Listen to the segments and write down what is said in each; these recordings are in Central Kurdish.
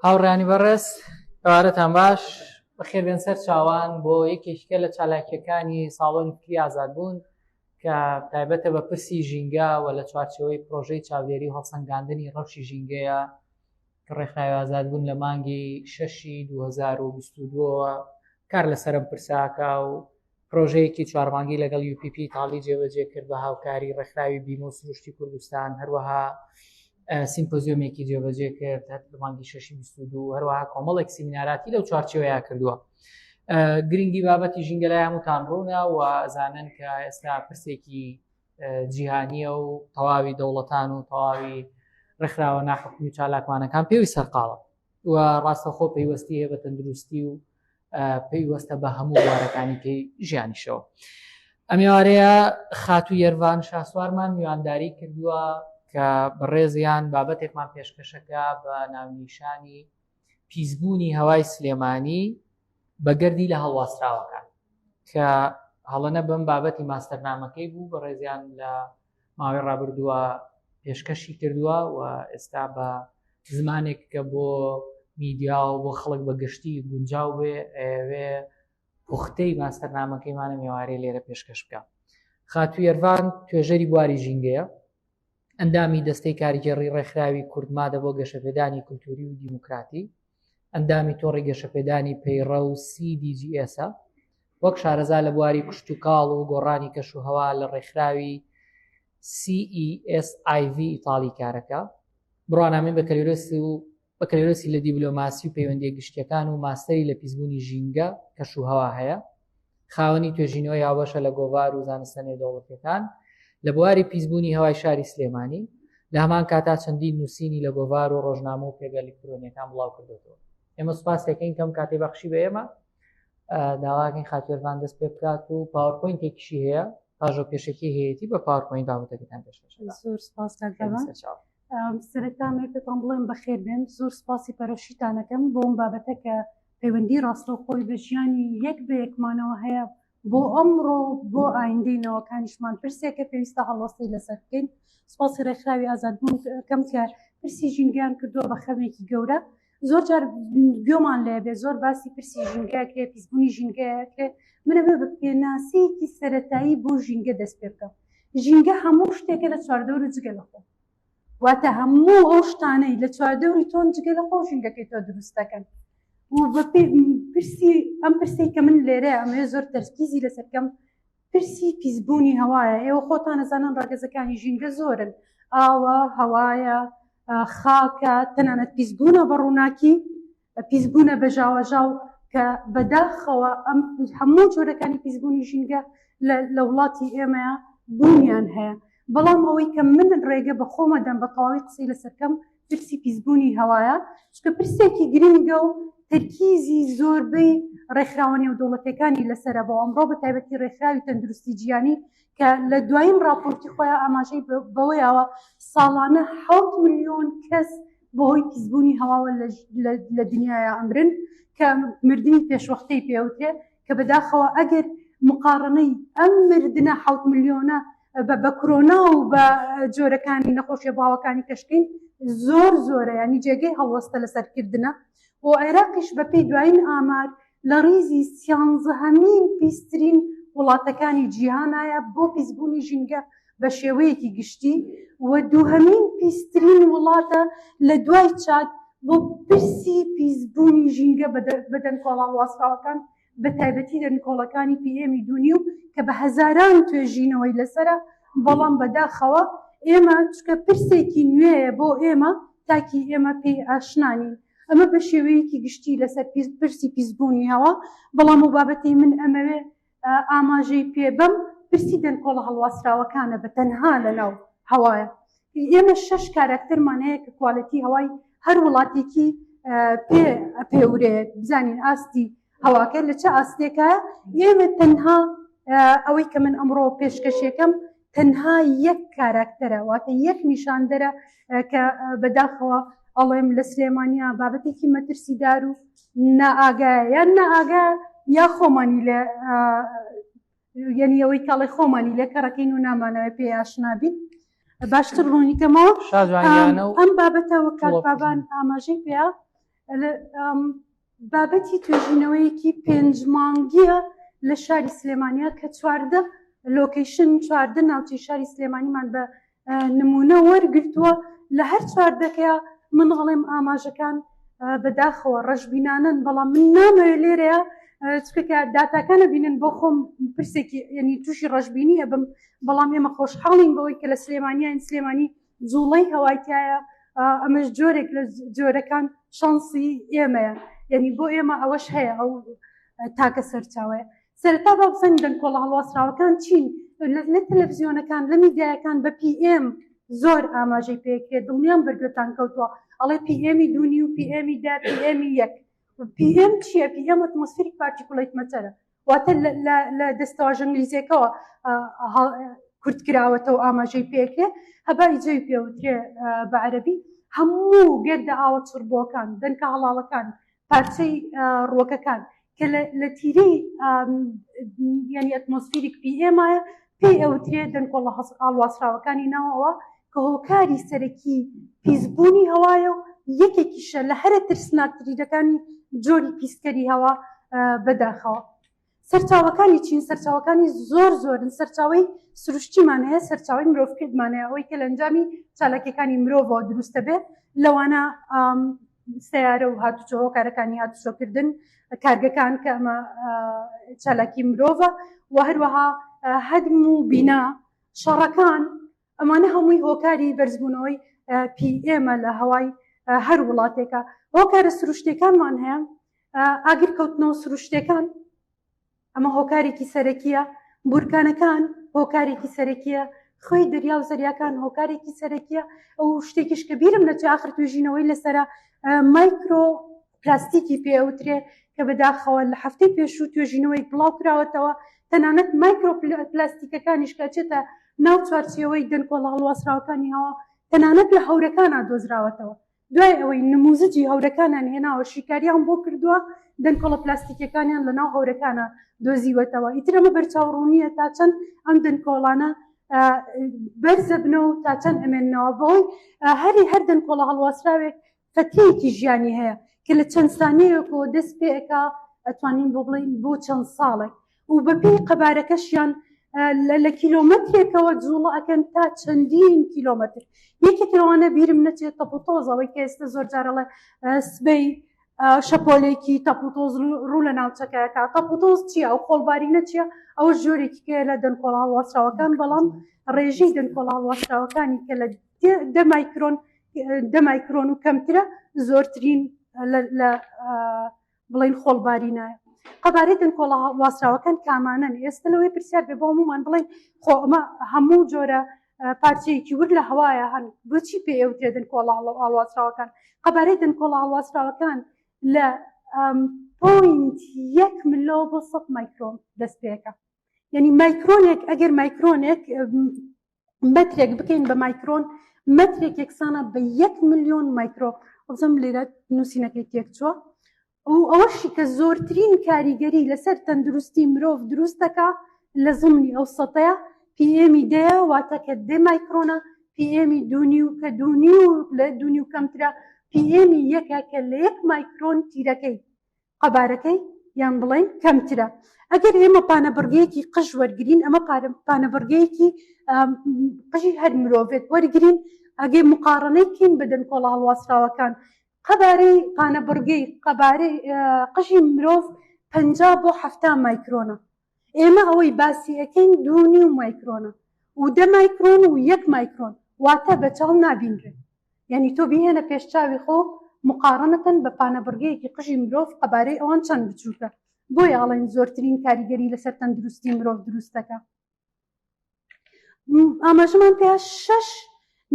هاوڕێیانی بەڕێز ئێوارەتان باش بەخێربێن سەر چاوان بۆ یەکێکیکە لە چالاکیەکانی ساڵۆنی فکری ئازادبوون کە تایبەتە بە پرسی ژینگە و لە چوارچێوەی پرۆژەی چاودێری و هەڵسەنگاندنی ڕەوشی ژینگەیە کە ڕێکخراوی ئازادبوون لە مانگی شەشی 2022ەوە کار لەسەرم پرساکە و پرۆژەیەکی چوارمانگی لەگەڵ UPP ئیتاڵی جێبەجێ کرد بە هاوکاری ڕێکخراوی بیمە و سروشتی کوردستان هەروەها سیمپۆزیۆمێکی جێبەجێ کرد هەر لە مانگی شەشی 22 هەروەها کۆمەڵێک سیمیناراتی لەو چوارچێوەیە کردووە گرنگی بابەتی ژینگە لای هەمووتان ڕوونە و زانن کە ئێستا پرسێکی جیهانیە و تەواوی دەوڵەتان و تەواوی ڕێکخراوە ناحکومی و چالاکوانەکان پێوی سەرقاڵە و ڕاستەخۆ پەیوەستی هەیە بە تەندروستی و پەیوەستە بە هەموو بوارەکانی کەی ژیانیشەوە. ئەمێوارەیە خاتوو یەرڤان شاسوارمان میوانداری کردووە کە بەڕێزیان بابەتێکمان پێشکەشەکە بە ناونیشانی پیسبوونی هەوای سلێمانی بە گەردی لە هەڵواسراوەکان کە هەڵە نەبم بابەتی ماستەرنامەکەی بوو بەڕێزیان لە ماوەی ڕابردووە پێشکەشی کردووە و ئێستا بە زمانێک کە بۆ میدیا و بۆ خەڵک بە گشتی گونجاو بێ ئەوێ پوختەی ماستەرنامەکەیمانە مێوارەی لێرە پێشکەش بکە. خاتوو یەرڤان توێژەری بواری ژینگەیە، ئەندامی دەستەی کارگێڕی ڕێکخراوی کوردمادە بۆ گەشەپێدانی کولتوری و دیموکراتی، ئەندامی تۆڕی گەشەپێدانی پەیڕەو CDGS ە، وەک شارەزا لە بواری کشتوکاڵ و گۆڕانی کەشوهەوا لە ڕێکخراوی CESIV ئیتاڵی کارەکە، بڕوانامەی بەکەلۆریۆس و بەکەلۆریۆسی لە دیبلۆماسی و پەیوەندییە گشتییەکان و ماستەری لە پیسبوونی ژینگە، کەش و هەوا هەیە. خاوەنی توێژینەوەی هاوبەشە لە گۆڤار و زانستە نێودەوڵەتییەکان لە بواری پیسبوونی هەوای شاری سلێمانی، لە هەمان کاتا چەندین نووسینی لە گۆڤار و ڕۆژنامە و پێگە ئەلیکترۆنییەکان بڵاوکردۆتەوە. ئێمە سوپاس دەکەین کەم کاتەی بەخشی بە ئێمە. داواکەین خاتوێرڤان دەست پێ بکات و پاوەرپۆینتێکیشی هەیە پاژۆ پێشەکی هەیەی بە پاوەرپۆینت بابەتەکەتان پێشکەش زۆر سپاس کاک بابا. سەرەتا ئەمەوێ پێتان بڵێم بەخێر بێن زۆر سپاسی پەرۆشیتانەکەم بۆ ئەم بابەتە کە پەیوەندی ڕاستەوخۆی بە ژیانی یەک بە یەکمانەوە هەیە بۆ ئەمڕۆ بۆ ئایندەی نەوەکانیشمان پرسێکە پێویستە هەڵوەستەی لەسەر بکەین سپاسی ڕێکخراوی ئازادبوون کەم کە پرسی ژینگەیان کردووە بە خەمێکی گەورە زۆر جار گوێمان لێ بێ زۆر باسی پرسی ژینگە کرێ پیسبوونی ژینگە کرێ منەوێ بە پێناسەیەکی سەتایی بۆ ژینگە دەست پێ بکەم ژینگە هەموو شتێکە لە چواردەور و جگە لە خۆ واتە هەموو ئەو شتانەی لە چواردەوری تۆن جگە لە خۆ ژینگەکەی تۆ دروست دەکەن و بە پرسی ئەم پرسی کە من لێرە ئەمەوێ زۆر تەرکیزی لەسەر کەم پرسی پیسبوونی هەوایە ئێوە خۆتان ئەزانن ڕەگەزەکانی ژینگە زۆرن ئاوە هەوایە خاکە تەنانەت پیسبوونە بە ڕووناکی پیسبوونە بە ژاوەژاو کە بەداخەوە ئەم هەموو جۆرەکانی پیسبوونی ژینگە لە وڵاتی ئێمەیە بوونیان هەیە بەڵام ئەوەی کە من ڕێگە بە خۆمە دەم بە تەواوی قسەی لەسەرکەم پرسی پیسبوونی هەوایە چونکە پرسێکی گرنگە و تەرکیزی زۆربەی ڕێکخراوە نێودەوڵەتیەکانی لەسەرە بۆ ئەمڕۆ بە تایبەتی ڕێکخراوی تەندروستی جیهانی کە لە دوایین ڕاپۆرتی خۆیان ئاماژەی بەوەیاوە ساڵانە حەوت ملیۆن کەس بەهۆی پیسبوونی هەواوە لە دنیایا ئەمرن کە مردنی پێشوەختەی پێوترێ کە بەداخەوە ئەگەر مقاڕنەی ئەم مردنە حەوت ملیۆنە بە کرۆنا و بە جۆرەکانی نەخۆشیە باوەکانی کەشکەین زۆر زۆرە ینی جێگەی هەڵوەستە لەسەرکردنە و عێراقیش بەپێی دوایین ئامار لە ڕیزی سیانزەهەمین پیسترین وڵاتەکانی جیهانایە بۆ پیسبوونی ژینگە بە شێوەیەکی گشتی و دووهەمین پیسترین وڵاتە لە دوای چاد بۆ پرسی پیسبوونی ژینگە بە دەنکۆڵە هەڵواسراوەکان بە تایبەتی دەنکۆڵەکانی PM ی دوونیو کە بە هەزاران توێژینەوەی لەسەرە بەڵام بەداخەوە ئێمە چکە پرسێکی نوێیە بۆ ئێمە تاکی ئێمە پێی ئاشنا نین ئەمە بە شێوەیەکی گشتی لەسەر پرسی پیسبوونی هەوا بەڵام و بابەتی من ئەمەوێ ئاماژەی پێ بەم پرسی دەنکۆڵە هەڵواسراوەکانە بە تەنها لەناو هەوایە ئێمە شەش کاراکتەرمان هەیە کە quality هەوای هەر وڵاتێکی پێ ئەپێورێ بزانین ئاستی هەواکە لە چه ئاستێکە ئێمە تەنها ئەوەی کە من ئەمڕۆ پێشکەشێکەم تەنها یەک کاراکتەرە واتە یەک نیشاندەرە کە بەداخەوە ئەڵێم لە سلێمانیا بابەتێکی مەترسیدار و نائاگایە یان نائاگا یا خۆمانی لە یعنی ئەوەی کاڵی خۆمانی لە کەڕەکەین و نامانەوەی پێ ئاشنا بین باشتر ڕوونیکەمەوە ئەم بابەتە وەک کاک بابان ئاماژەی پێ. بابەتی توێژینەوەیەکی پێنج مانگیە لە شاری سلێمانیا کە 14 location 14 ناوچەی شاری سلێمانیمان بە نمونە وەرگرتووە لە هەر چواردەکەیا من ئەڵێم ئاماژەکان بەداخەوە ڕەشبینانن بەڵام من نامەوێ لێرەیە چکە داتاکانە بینن بۆ خۆم پرسێکی یعنی تووشی ڕەشبینی ئەبم بەڵام ئێمە خۆشحاڵین بەوەی کە لە سلێمانیان سلێمانی جوڵەی هەوای تایە ئەمەش جۆرێک لە جۆرەکان شانسی ئێمەیە یعنی بۆ ئێمە ئەوەش هەیە ئەو تاکە سەرچاوەیە سەرەتا با بزانین دەنکۆڵە هەڵواسراوەکان چین لە تەلەڤزیۆنەکان لە میدیایەکان بە PM زۆر ئاماژەی پێکرێت دڵنیام بەرگوێتان کەوتووە ئەڵێ PM ی دوونی و PM ی 10 PM ی یەک PM چییە؟ PM atmospheric particulate matter ە واتە لە دەستەواژە ئینگلیزیەکەوە کورت کراوەتەوە ئاماژەی پێکرێ هەبای جەوی پێوترێ بە عەرەبی هەموو گەردە ئاوە چڕبووەکان دەنکە هەڵاڵەکان پارچەی ڕووەکەکان کە لە تیرەی یعنی atmospheric PM ە پێی ئەوترێ دەنکۆڵە هەڵواسراوەکانی ناوەوە کە هۆکاری سەرەکی پیسبوونی هەوایە و یەکێکیشە لە هەرە ترسناکترینەکانی جۆری پیسکەری هەوا بەداخەوە. سەرچاوەکانی چین؟ سەرچاوەکانی زۆر زۆرن، سەرچاوەی سروشتیمان هەیە، سەرچاوەی مرۆڤکردمان هەیە، ئەوەی کە لە ئەنجامی چالاکیەکانی مرۆڤەوە دروستە بێت، لەوانە سەیارە و هاتوچۆ، هۆکارەکانی هاتوچۆکردن، کارگەکان کە ئەمە چالاکی مرۆڤە و هەروەها هەدم و بینا، شەڕەکان، ئەمانە هەمووی هۆکاری بەرزبوونەوەی PM ە لە هەوای هەر وڵاتێکە. هۆکارە سروشتیەکانمان هەیە، ئاگر کەوتنەوە سروشتیەکان ئەمە هۆکارێکی سەرەکیە، بورکانەکان هۆکارێکی سەرەکیە، خوێی دەریا و زەریاکان هۆکارێکی سەرەکیە. ئەو شتێکیش کە بیرم نەچێ ئاخر توێژینەوەی لەسەرە مایکرۆ پلاستیکی پێ ئەوترێ کە بەداخەوە لە هەفتەی پێشوو توێژینەوەی بڵاو کراوەتەوە تەنانەت مایکرۆ پلاستیکەکانیش کە ئەچێتە ناو چوارچێوەی دەنکۆڵە هەڵواسراوەکانی هەوا تەنانەت لە هەورەکانا دۆزراوەتەوە دوای ئەوەی نموزجی هەورەکانیان هێناوە شیکاریان بۆ کردووە دەنکۆڵە پلاستیکەکانیان لە ناو هەورەکانە دۆزیوەتەوە ئیتر ئەمە بەرچاوڕوونیە تا چەند ئەم دەنکۆڵانە بەرزەبنەوە تا چەند ئەمێننەوە بەهۆی هەری هەر دەنکۆڵە هەڵواسراوێک فەترەیەکی ژیانی هەیە کە لە چەند سانیەیەکەوە دەست پێ ئەکا ئەتوانین بۆ بڵێین بۆ چەند ساڵێک و بەپێی قەبارەکەشیان لە کیلۆمەترێکەوە جوڵە ئەکەن تا چەندین کیلۆمەتر یەکێک لەوانە بیرم نەچێت تەپوتۆز ئەوەی کە ئێستا زۆر جارەڵێ سبەی شەپۆلێکی تەپوتۆز ڕوو لە ناوچەکەکە تەپوتۆز چییە ئەو خۆڵبارینە چییە ئەوە جۆرێکی کە لە دەنکۆڵ هەڵواسراوەکان بەڵام ڕێژەی دەنکۆڵ هەڵواسراوەکانی کە لە دە مایکرۆن دە مایکرۆن و کەمترە زۆرترین لە بڵین خۆڵباری نایە قەبارەی دەنکۆڵە واسراوەکان کامانەن ئێستا لەوەی پرسیار بێ بۆ هەمومان بڵێن خۆ ئەمە هەموو جۆرە پارچەیەکی ورد لە هەوایە هەن بۆچی پێ ئەوترێ دەنکۆڵە هەڵواسراوەکان قەبارەی دەنکۆڵە هەڵواسراوەکان لە point یەک ملۆ بۆ 100 مایکرۆن دەست پێەکە یعنی مایکرۆنێک ئەگەر مایکرۆنێک مەترێک بکەین بە مایکرۆن مەترێک یەکسانە بە یەک ملیۆن مایکرۆ وەبزانم لێرە نووسینەکەی تێکچووە و ئەوەشی کە زۆرترین کاریگەری لەسەر تەندروستی مرۆڤ دروست دەکا لە زمنی ئەو سەتەیە PM ی دەیە واتە کە دە مایکرۆنە PM ی دوونی و کە دوونی و لە دوونی و کەمترە PM ی یەکە کە لە یەک مایکرۆن تیرەکەی قەبارەکەی یان بڵێین کەمترە. ئەگەر ئێمە پانەبڕگەیەکی قژ وەرگین ئەمە پانەبڕگەیەکی قژی هەر مرۆڤێک وەرگین ئەگەی مقاڕنەی بکەین بە دەنکۆڵە هەڵواسراوەکان قەبارەی پانەبڕگەی قەبارەی قژی مرۆڤ 50 بۆ 70 مایکرۆنە ئێمە ئەوەی باسی ئەکەین دوو نیو مایکرۆنە و دە مایکرۆن و یەک مایکرۆن واتە بە چاو نابینرێت یعنی تۆ بیهێنە پێش چاوی خۆ مقارنەتەن بە پانەبڕگەیەکی قژی مرۆڤ قەبارەی ئەوان چەند بچووکە بۆیە ئەڵێن زۆرترین کاریگەری لەسەر تەندروستی مرۆڤ دروست دەکا ئاماژەمان پێ شەش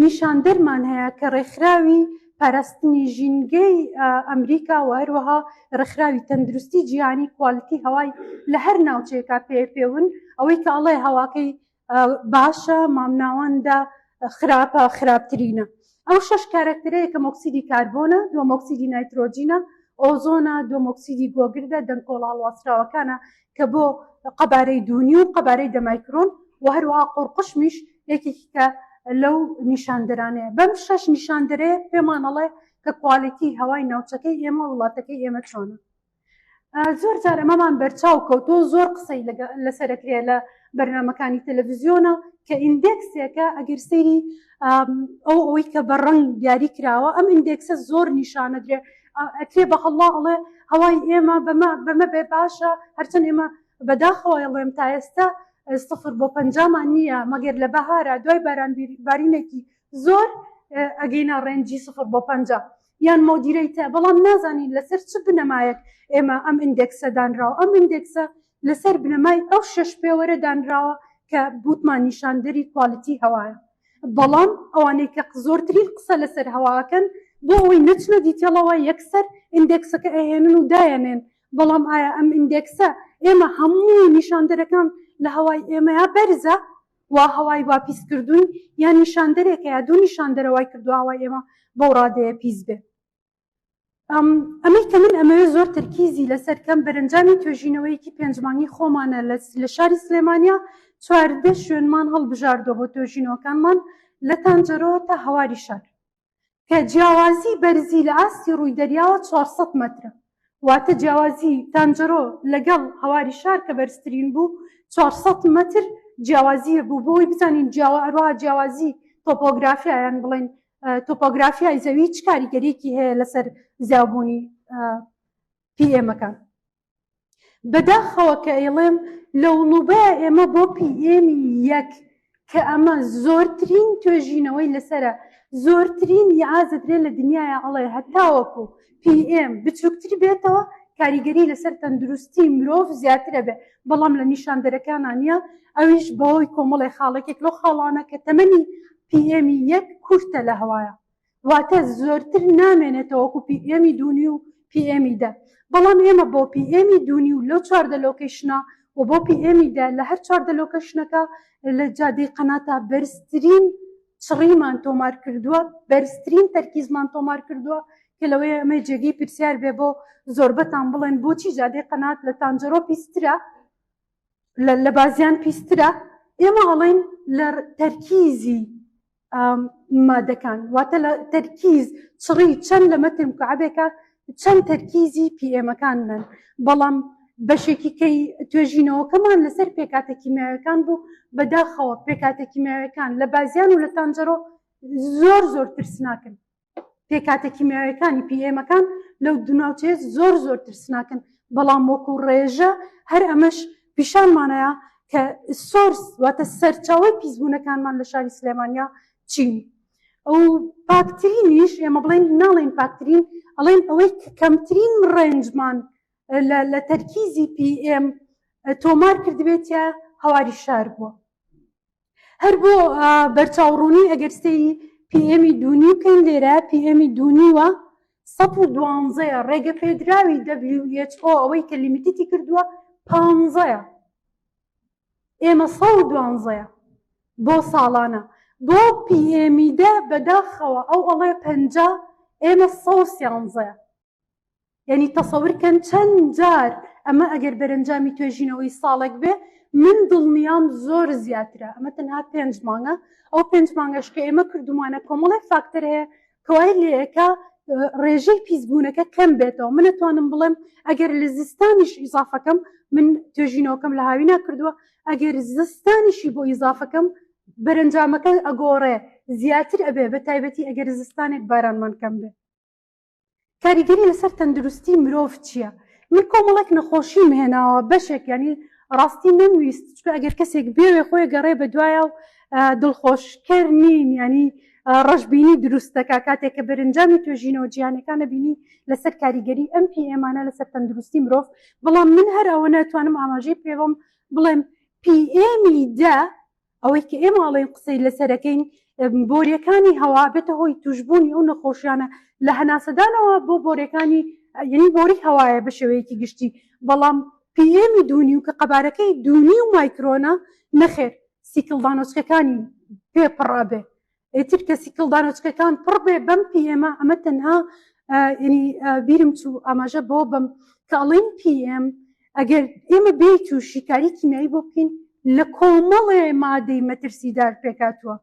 نیشاندەرمان هەیە کە ڕێکخراوی پاراستنی ژینگەی ئەمریکا و هەروەها ڕێکخراوی تەندروستی جیهانی کوالیتی هەوای لە هەر ناوچەیەکا پێ پێون ئەوەی کە ئەڵێ هەواکەی باشە مامناوەندە خراپە خراپترینە ئەو شەش کارەکتەرە یەکەم ئۆکسیدی کاربۆنە دووەم ئۆکسیدی نایترۆجینە ئۆزۆنە دووەم ئۆکسیدی گۆگردە دەنکۆڵە هەڵواسراوەکانە کە بۆ قەبارەی دوونی و قەبارەی دە مایکرۆن و هەروەها قوڕقوشمیش یەکێکیکە لەو نیشاندەرانەیە بەم شەش نیشاندەرەیە پێمان ئەڵێ. کە quality هەوای ناوچەکەی ئێمە وڵاتەکەی ئێمە چۆنە. زۆر جار ئەمەمان بەرچاو کەوتۆ زۆر قسەی لەسەرەکرێ لە بەرنامەکانی تەلەڤزیۆنە کە index ێکە ئەگەر سەیری ئەو ئەوەی کە بە ڕەنگ دیاری کراوە ئەم index ە زۆر نیشانەدرێ ئەکرێ بە هەڵا ئەڵێ هەوای ئێمە بەمە بەمە بێ باشە هەرچەند ئێمە بەداخەوە ئەڵێم تا ئێستا سفر بۆ پەنجامان نییە مەگەر لە بەهارە دوای باران بارینێکی زۆر ئەگەینە range ی سفر بۆ 50 یان moderate ە بەڵام نازانین لەسەر چ بنەمایەک ئێمە ئەم index ە دانراوە ئەم index ە لەسەر بنەمای ئەو شەش پێوەرە دانراوە کە بوتمان نیشاندەری quality هەوایە بەڵام ئەوانەی کە زۆرترین قسە لەسەر هەواکەن بۆ ئەوەی نەچنە detail ەوە یەکسەر index ەکە ئەهێنن و دایەنێن بەڵام ئایا ئەم index ە ئێمە هەموو نیشاندەرەکان لە هەوای ئێمەیا بەرزە وا هەوای وا پیس کردوین یان نیشاندەرێکە یا دوو نیشاندەرە وای کردووە هەوای ئێمە بەو ڕادەیە پیس بێ؟ ئەمەی کە من ئەمەوێ زۆر تەرکیزی لەسەر کەم بەرەنجامی توێژینەوەیەکی پێنج مانگی خۆمانە لە شاری سلێمانیا 14 شوێنمان هەڵبژاردووە بۆ توێژینەوەکانمان لە تانجەرۆ تا هەواری شار کە جیاوازی بەرزی لە ئاستی ڕووی دەریاوە 400 مەترە واتە جیاوازی تانجەرۆ لەگەڵ هەواری شار کە بەرزترین بوو 400 مەتر جیاوازیە بوو بۆی بزانین جیاوە ئەروە جیاوازی تۆپۆگرافیا یان بڵێن تۆپۆگرافیای زەوی چ کاریگەریەکی هەیە لەسەر زیابوونی PM ەکان بەداخەوە کە ئەیڵێم لە وڵوبەیە ئێمە بۆ PM ی یەک کە ئەمە زۆرترین توێژینەوەی لەسرە زۆرترین یعازدرێ لە دنیاە ئەڵێ هەتاوەکو PM بچووکتر بێتەوە کاریگەری لەسەر تەندروستی مرۆڤ زیاترە بێ بەڵام لە نیشاندەرەکانە نییە ئەویش بەهۆی کۆمەڵی خاڵێکێک لەو خاڵانە کە تەمەنی PM ی یەک کورتە لە هەوایە واتە زۆرتر نامێنێتەوە وەکو PM ی دوونی و PM ی دە بەڵام ئێمە بۆ PM ی دوونی و لەو 14 location ە و بۆ PM ی دە لە هەر 14 location ەکە لە جادەی قەناتا بەرزترین چڕیمان تۆمار کردووە بەرزترین تەرکیزمان تۆمار کردووە کە لەوەیە ئەمە جێگەی پرسیار بێ بۆ زۆربەتان بڵێن بۆچی جادەی قەنات لە تانجەرۆ پیسترە لە بازیان پیسترە ئێمە ئەڵێن لە تەرکیزی مادەکان واتە لە تەرکیز چڕی چەند لە مەتر مکعبێکە چەند تەرکیزی PM ەکان من بەڵام بەشێکی کەی توێژینەوەکەمان لەسەر پێکاتە کیمیاوەکان بوو بەداخەوە پێکاتە کیمیاوەکان لە بازیان و لە تانجەرۆ زۆر زۆر ترسناکن پێکاتە کیمیاویەکانی PM ەکان لەو دوو ناوچەیە زۆر زۆر ترسناکن بەڵام وەکو ڕێژە هەر ئەمەش پیشانمانەیە کە source واتە سەرچاوەی پیسبوونەکانمان لە شاری سلێمانیا چین ئەو پاکترینیش ئێمە بڵێن ناڵێن پاکترین ئەڵێن ئەوەی کە کەمترین range مان لە تەرکیزی PM تۆمار کردبێتە هەواری شار بووە هەر بۆ بەرچاوڕوونی ئەگەر سەیری PM ی دوونی بکەین لێرە PM ی دوونیوە سەد و دوانزەیە ڕێگە پێدراوی WHO ئەوەی کە limit ی کردووە پانزەیە ئێمە سەد و دوانزەیە بۆ ساڵانە بۆ PM ی دە بەداخەوە ئەو ئەڵێ پەنجا ئێمە سەد و سیانزەیە یعنی تەسەور کەن چەند جار ئەمە ئەگەر بەرەنجامی توێژینەوەی ساڵێک بێ من دڵنیام زۆر زیاترە ئەمە تەنها پێنج مانگە ئەو پێنج مانگەش کە ئێمە کردومانە کۆمەڵێک فاکتەر هەیە کەوای لێەکە ڕێژەی پیسبوونەکە کەم بێتەوە من ئەتوانم بڵێم ئەگەر لە زستانیش ئیزافەکەم من توێژینەوەکەم لە هاوینا کردووە ئەگەر زستانیشی بۆ ئیزافەکەم بەرەنجامەکە ئەگۆڕێ زیاتر ئەبێ بە تایبەتی ئەگەر زستانێک بارانمان کەم بێ کاریگەری لەسەر تەندروستی مرۆڤ چییە؟ من کۆمەڵێک نەخۆشیم هێناوە بەشێک ینی ڕاستی نەمویست چونکە ئەگەر کەسێک بێوێ خۆی گەڕێ بە دوایە و دڵخۆشکەر نین ینی ڕەشبینی دروست دەکا کاتێک کە بەرەنجامی توێژینەوە جیهانەکانە بینی لەسەر کاریگەری ئەم PM انە لەسەر تەندروستی مرۆڤ بەڵام من هەر ئەوە ناتوانم ئاماژەی پێبم بڵێم PM ی دە ئەوەی کە ئێمە ئەڵێن قسەی لەسەرەکەین بۆریەکانی هەوا بێتە هۆی توشببوونی ئەو نەخۆشیانە لە هەناسەدانەوە بۆ بۆریەکانی یعنی بۆری هەوایە بە شێوەیەکی گشتی بەڵام PM ی دوونی و کە قەبارەکەی دوونی و مایکرۆنە نەخێر سیکڵدانۆچکەکانی پێ پڕ ئەبێ ئیتر کە سیکڵدانۆچکەکان پڕ بێ بەم PM ە ئەمە تەنها ینی بیرم چوو ئاماژە بۆ بم کە ئەڵێن PM ئەگەر ئێمە بێت و شیکاری کیمیایی بۆ بکەین لە کۆمەڵێ مادەی مەترسیدار پێکاتوە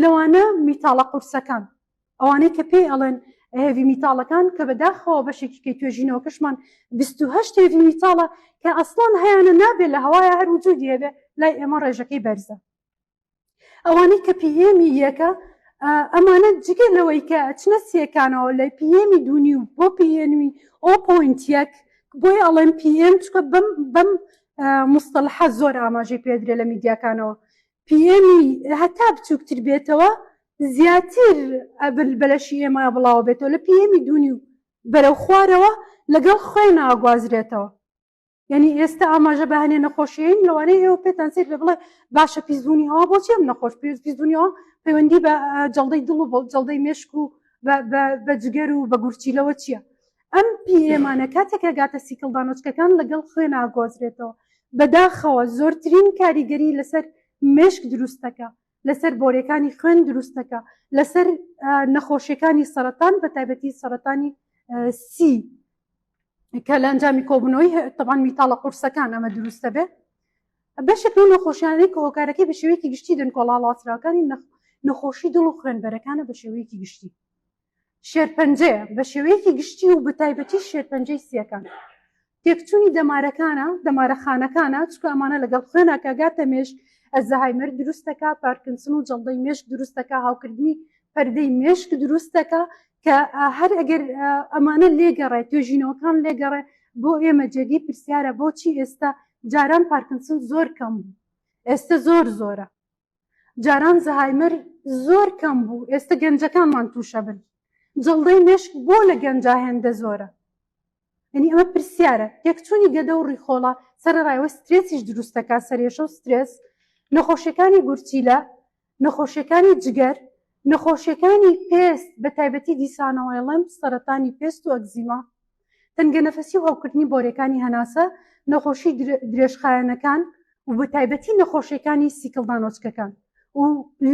لەوانە میتاڵە قورسەکان ئەوانەی کە پێی ئەڵێن heavy metal ەکان کە بەداخەوە بەشێکی کەی توێژینەوەکەشمان 28 heavy metal ە کە ئەسڵان هەیانە نابێت لە هەوایە هەر وجودی هەبێ لای ئێمە ڕێژەکەی بەرزە. ئەوانەی کە PM ی یەکە ئەمانە جگە لەوەی کە ئەچنە سیەکانەوە لە PM ی دوونی و بۆ PM ی o point یەک بۆیە ئەڵێن PM چکە بەم بەم مستەلحە زۆر ئاماژەی پێدرێ لە میدیاکانەوە PM ی هەتا بچووکتر بێتەوە زیاتر ئەبل بەلەشی ئێمە بڵاوە بێتەوە لە PM ی دوونی و بەرەو خوارەوە لەگەڵ خوێن ئاگوازرێتەوە یعنی ئێستا ئاماژە بە هەنێ نەخۆشیین لەوانەیە ئێوە پێتان سیر بێ بڵێ باشە پیسبوونی هەوا بۆچی ئەم نەخۆش پیسبوونی هەوا پەیوەندی بە جەڵدەی دڵ و جەڵدەی مێشک و بە جگەر و بە گورچیلەوە چییە؟ ئەم PM انە کاتێک ئەگاتە سیکڵدانۆچکەکان لەگەڵ خوێن ئاگۆزرێتەوە بەداخەوە زۆرترین کاریگەری لەسەر مێشک دروستەکە لەسەر بۆرەکانی خوێن دروستەکە لەسەر نەخۆشیەکانی سەرەتان بە تایبەتی سەرەتانی سی کە لە ئەنجامی کۆبوونەوەی تەبان میتاڵە قورسەکان ئەمە دروستە بێ بەشێک لەو نەخۆشیانەی کە هۆکارەکەی بە شێوەیەکی گشتی دەنکۆڵە هەڵواسراوەکانی نەخۆشی دڵ و خوێنبەرەکانە بە شێوەیەکی گشتی شێرپەنجەیە بە شێوەیەکی گشتی و بەتایبەتی شێرپەنجەی سیەکان تێکچوونی دەمارەکانە دەمارەخانەکانە چکە ئەمانە لەگەڵ خوێنا کە گاتە مێشک ئەزەهایمەر دروستەکە پارکنسن و جەڵدەی مێشک دروستەکە هاوکردنی پەردەی مێشک دروستەکە کە هەر ئەگەر ئەمانە لێگەڕێ توێژینەوەکان لێگەڕێ بۆ ئێمە جێگەی پرسیارە بۆچی ئێستا جاران پارکنسن زۆر کەم بوو ئێستا زۆر زۆرە جاران زەهایمەر زۆر کەم بوو ئێستا گەنجەکانمان تووشە بن جەڵدەی مێشک بۆ لە گەنجا هێندە زۆرە یعنی ئەمە پرسیارە تێکچوونی گەدە و ڕیخۆڵە سەرەڕایەوە سترێسیش دروستەکە سەرێشە و سترێس نەخۆشیەکانی گورچیلە نەخۆشیەکانی جگەر نەخۆشیەکانی پێست بە تایبەتی دیسانەوەیڵم سەرەتانی پێست و ئەکزیما تەنگەنەفەسی و هەوکردنی بۆریەکانی هەناسە، نەخۆشی درێژخایەنەکان و بە تایبەتی نەخۆشیەکانی سیکڵدانۆچکەکان و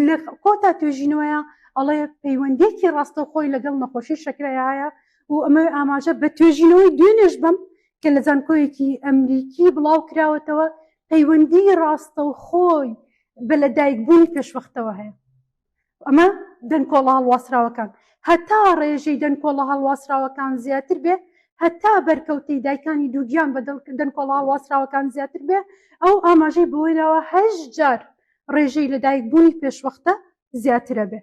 لە کۆتا توێژینەوەیە ئەڵێ پەیوەندیەکی ڕاستەوخۆی لەگەڵ نەخۆشی شەکرەیە هەیە و ئەمە ئاماژە بە توێژینەوەی دوێنێش بەم کە لە زانکۆیەکی ئەمریکی بڵاو کراوەتەوە پەیوەندی ڕاستەوخۆی بە لەدایکبوونی پێشوەختەوە هەیە. ئەمە دەنکۆڵە هەڵواسراوەکان هەتا ڕێژەی دەنکۆڵە هەڵواسراوەکان زیاتر بێ هەتا بەرکەوتەی دایکانی دووگیان بە دەنکۆڵە هەڵواسراوەکان زیاتر بێ ئەو ئاماژەی بەوەی داوە هەشت جار ڕێژەی لەدایکبوونی پێشوەختە زیاترە بێ.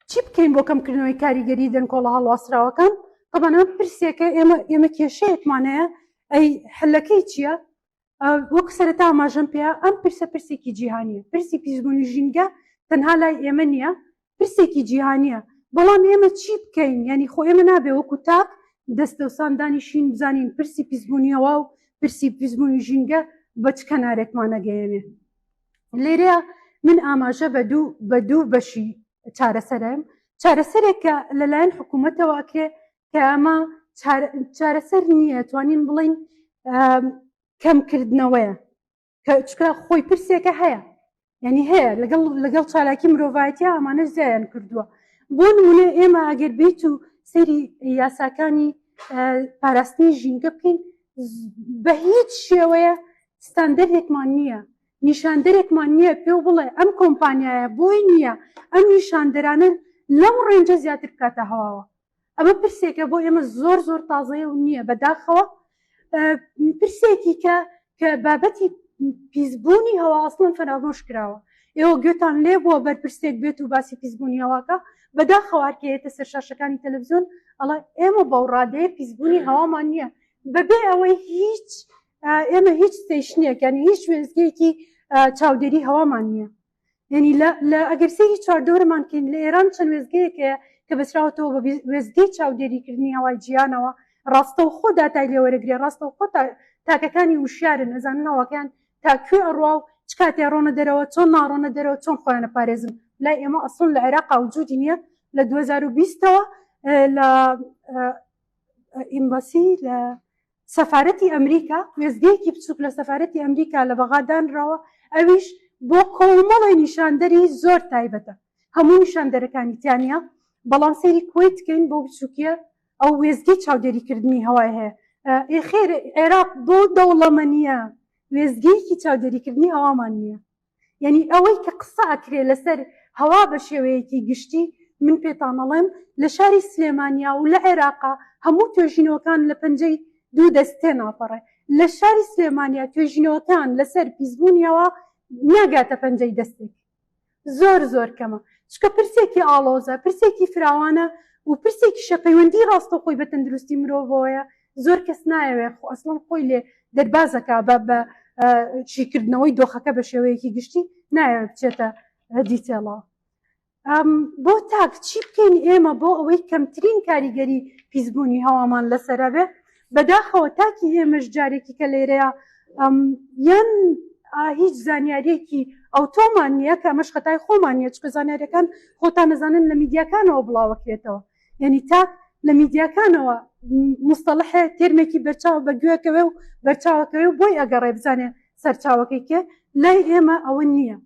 چی بکەین بۆ کەمکردنەوەی کاریگەری دەنکۆڵە هەڵواسراوەکان؟ تەبعەن ئەمە پرسێکە ئێمە ئێمە کێشەیەکمان هەیە ئەی حلەکەی چییە؟ وەک سەرەتا ئاماژەم پێ ئەم پرسە پرسێکی جیهانیە پرسی پیسبوونی ژینگە تەنها لای ئێمە نییە پرسێکی جیهانیە بەڵام ئێمە چی بکەین یعنی خۆ ئێمە نابێ وەکو تاک دەستەوسان دانیشین بزانین پرسی پیسبوونی هەوا و پرسی پیسبوونی ژینگە بە چ کەنارێکمانەگەیەنێ لێرەیە من ئاماژە بە دوو بە دوو بەشی چارەسەرم چارەسەرێک کە لەلایەن حکوومەتەوە ئەکرێ کە ئەمە چارەسەر نییە توانین بڵین کەمکردنەوەیە کە چکە خۆی پرسێکە هەیە یعنی هەیە لەگەڵ لەگەڵ چالاکی مرۆڤایەتی ئەمانە زیان کردووە بۆ نمونە ئێمە ئەگەر بیت و سەیری یاساکانی پاراستنی ژینگە بکەین بە هیچ شێوەیە ستاندەرێکمان نییە نیشاندەرێکمان نییە پێو بڵێ ئەم کۆمپانیایە بۆی نییە ئەم نیشاندەرانە لەم ڕێنجە زیاتر بکاتە هەواوە ئەمە پرسێکە بۆ ئێمە زۆر زۆر تازەیە و نییە بەداخەوە پرسێکی کە کە بابەتی پیسبوونی هەوا ئەسڵەن فەرامۆش کراوە ئێوە گوێتان لێ بووە بەرپرسێک بێت و باسی پیسبوونی هەواکە بەداخەوە هەرکەیەتە سەر شاشەکانی تەلەڤزیۆن ئەڵێ ئێمە بەو ڕادەیە پیسبوونی هەوامان نییە بەبێ ئەوەی هیچ ئێمە هیچ station ێک یعنی هیچ وێستگەیەکی چاودێری هەوامان نییە یعنی لە ئەگەر سەیری چواردەورمان کەین لە ئێران چەند وێستگەیەک هەیە کە بەسراوەتەوە بە وێستگەی چاودێریکردنی هەوای جیهانەوە ڕاستەوخۆ داتای لێوەرەگرێ ڕاستەوخۆ تاکەکانی وشیارن ئەزانن هەواکەیان تا کوێ ئەڕوا و چ کاتێ ڕۆنە دەرەوە چۆن ناڕۆنە دەرەوە چۆن خۆیان ئەپارێزن لای ئێمە ئەسڵن لە عێراقا وجودی نییە لە 2020ەوە لە embassy لە سەفارەتی ئەمریکا، وێستگەیەکی بچووک لە سەفارەتی ئەمریکا لە بەغا دانراوە، ئەویش بۆ کۆمەڵێ نیشاندەری زۆر تایبەتە، هەموو نیشاندەرەکانی تیا نییە، بەڵام سەیری کوەیت کەین بەو بچووکییە ئەو وێستگەی چاودێریکردنی هەوای هەیە. ئێ خێر عێراق بەو دەوڵەمەنییە وێستگەیەکی چاودێریکردنی هەوامان نییە. یعنی ئەوەی کە قسە ئەکرێ لەسەر هەوا بە شێوەیەکی گشتی من پێتان ئەڵێم لە شاری سلێمانیا و لە عێراقا هەموو توێژینەوەکان لە پەنجەی دوو دەست تێناپەڕێ. لە شاری سلێمانیا توێژینەوەکان لەسەر پیسبوونی هەوا ناگاتە پەنجەی دەستێک. زۆر زۆر کەمە چکە پرسێکی ئاڵۆزە پرسێکی فراوانە و پرسێکیشە پەیوەندی ڕاستەوخۆی بە تەندروستی مرۆڤەوەیە زۆر کەس نایەوێت خۆ ئەسڵەن خۆی لێ دەربازەکە بە بە شیکردنەوەی دۆخەکە بە شێوەیەکی گشتی نایەوێت بچێتە دیتێڵەوە بۆ تاک چی بکەین ئێمە بۆ ئەوەی کەمترین کاریگەری پیسبوونی هەوامان لەسەرە بێ بەداخەوە تاکی ئێمەش جارێکی کە لێرەیە یان هیچ زانیاریەکی ئەوتۆمان نییە کە ئەمەش خەتای خۆمان نییە چکە زانیاریەکان خۆتان نەزانن لە میدیاکانەوە بڵاوەکرێتەوە یعنی تاک لە میدیاکانەوە مستەڵحێ تێرمێکی بەرچاو بە گوێکەوێ و بەرچاوەکەوێ و بۆی ئەگەڕێ بزانێ سەرچاوەکەی کێ لای ئێمە ئەوە نییە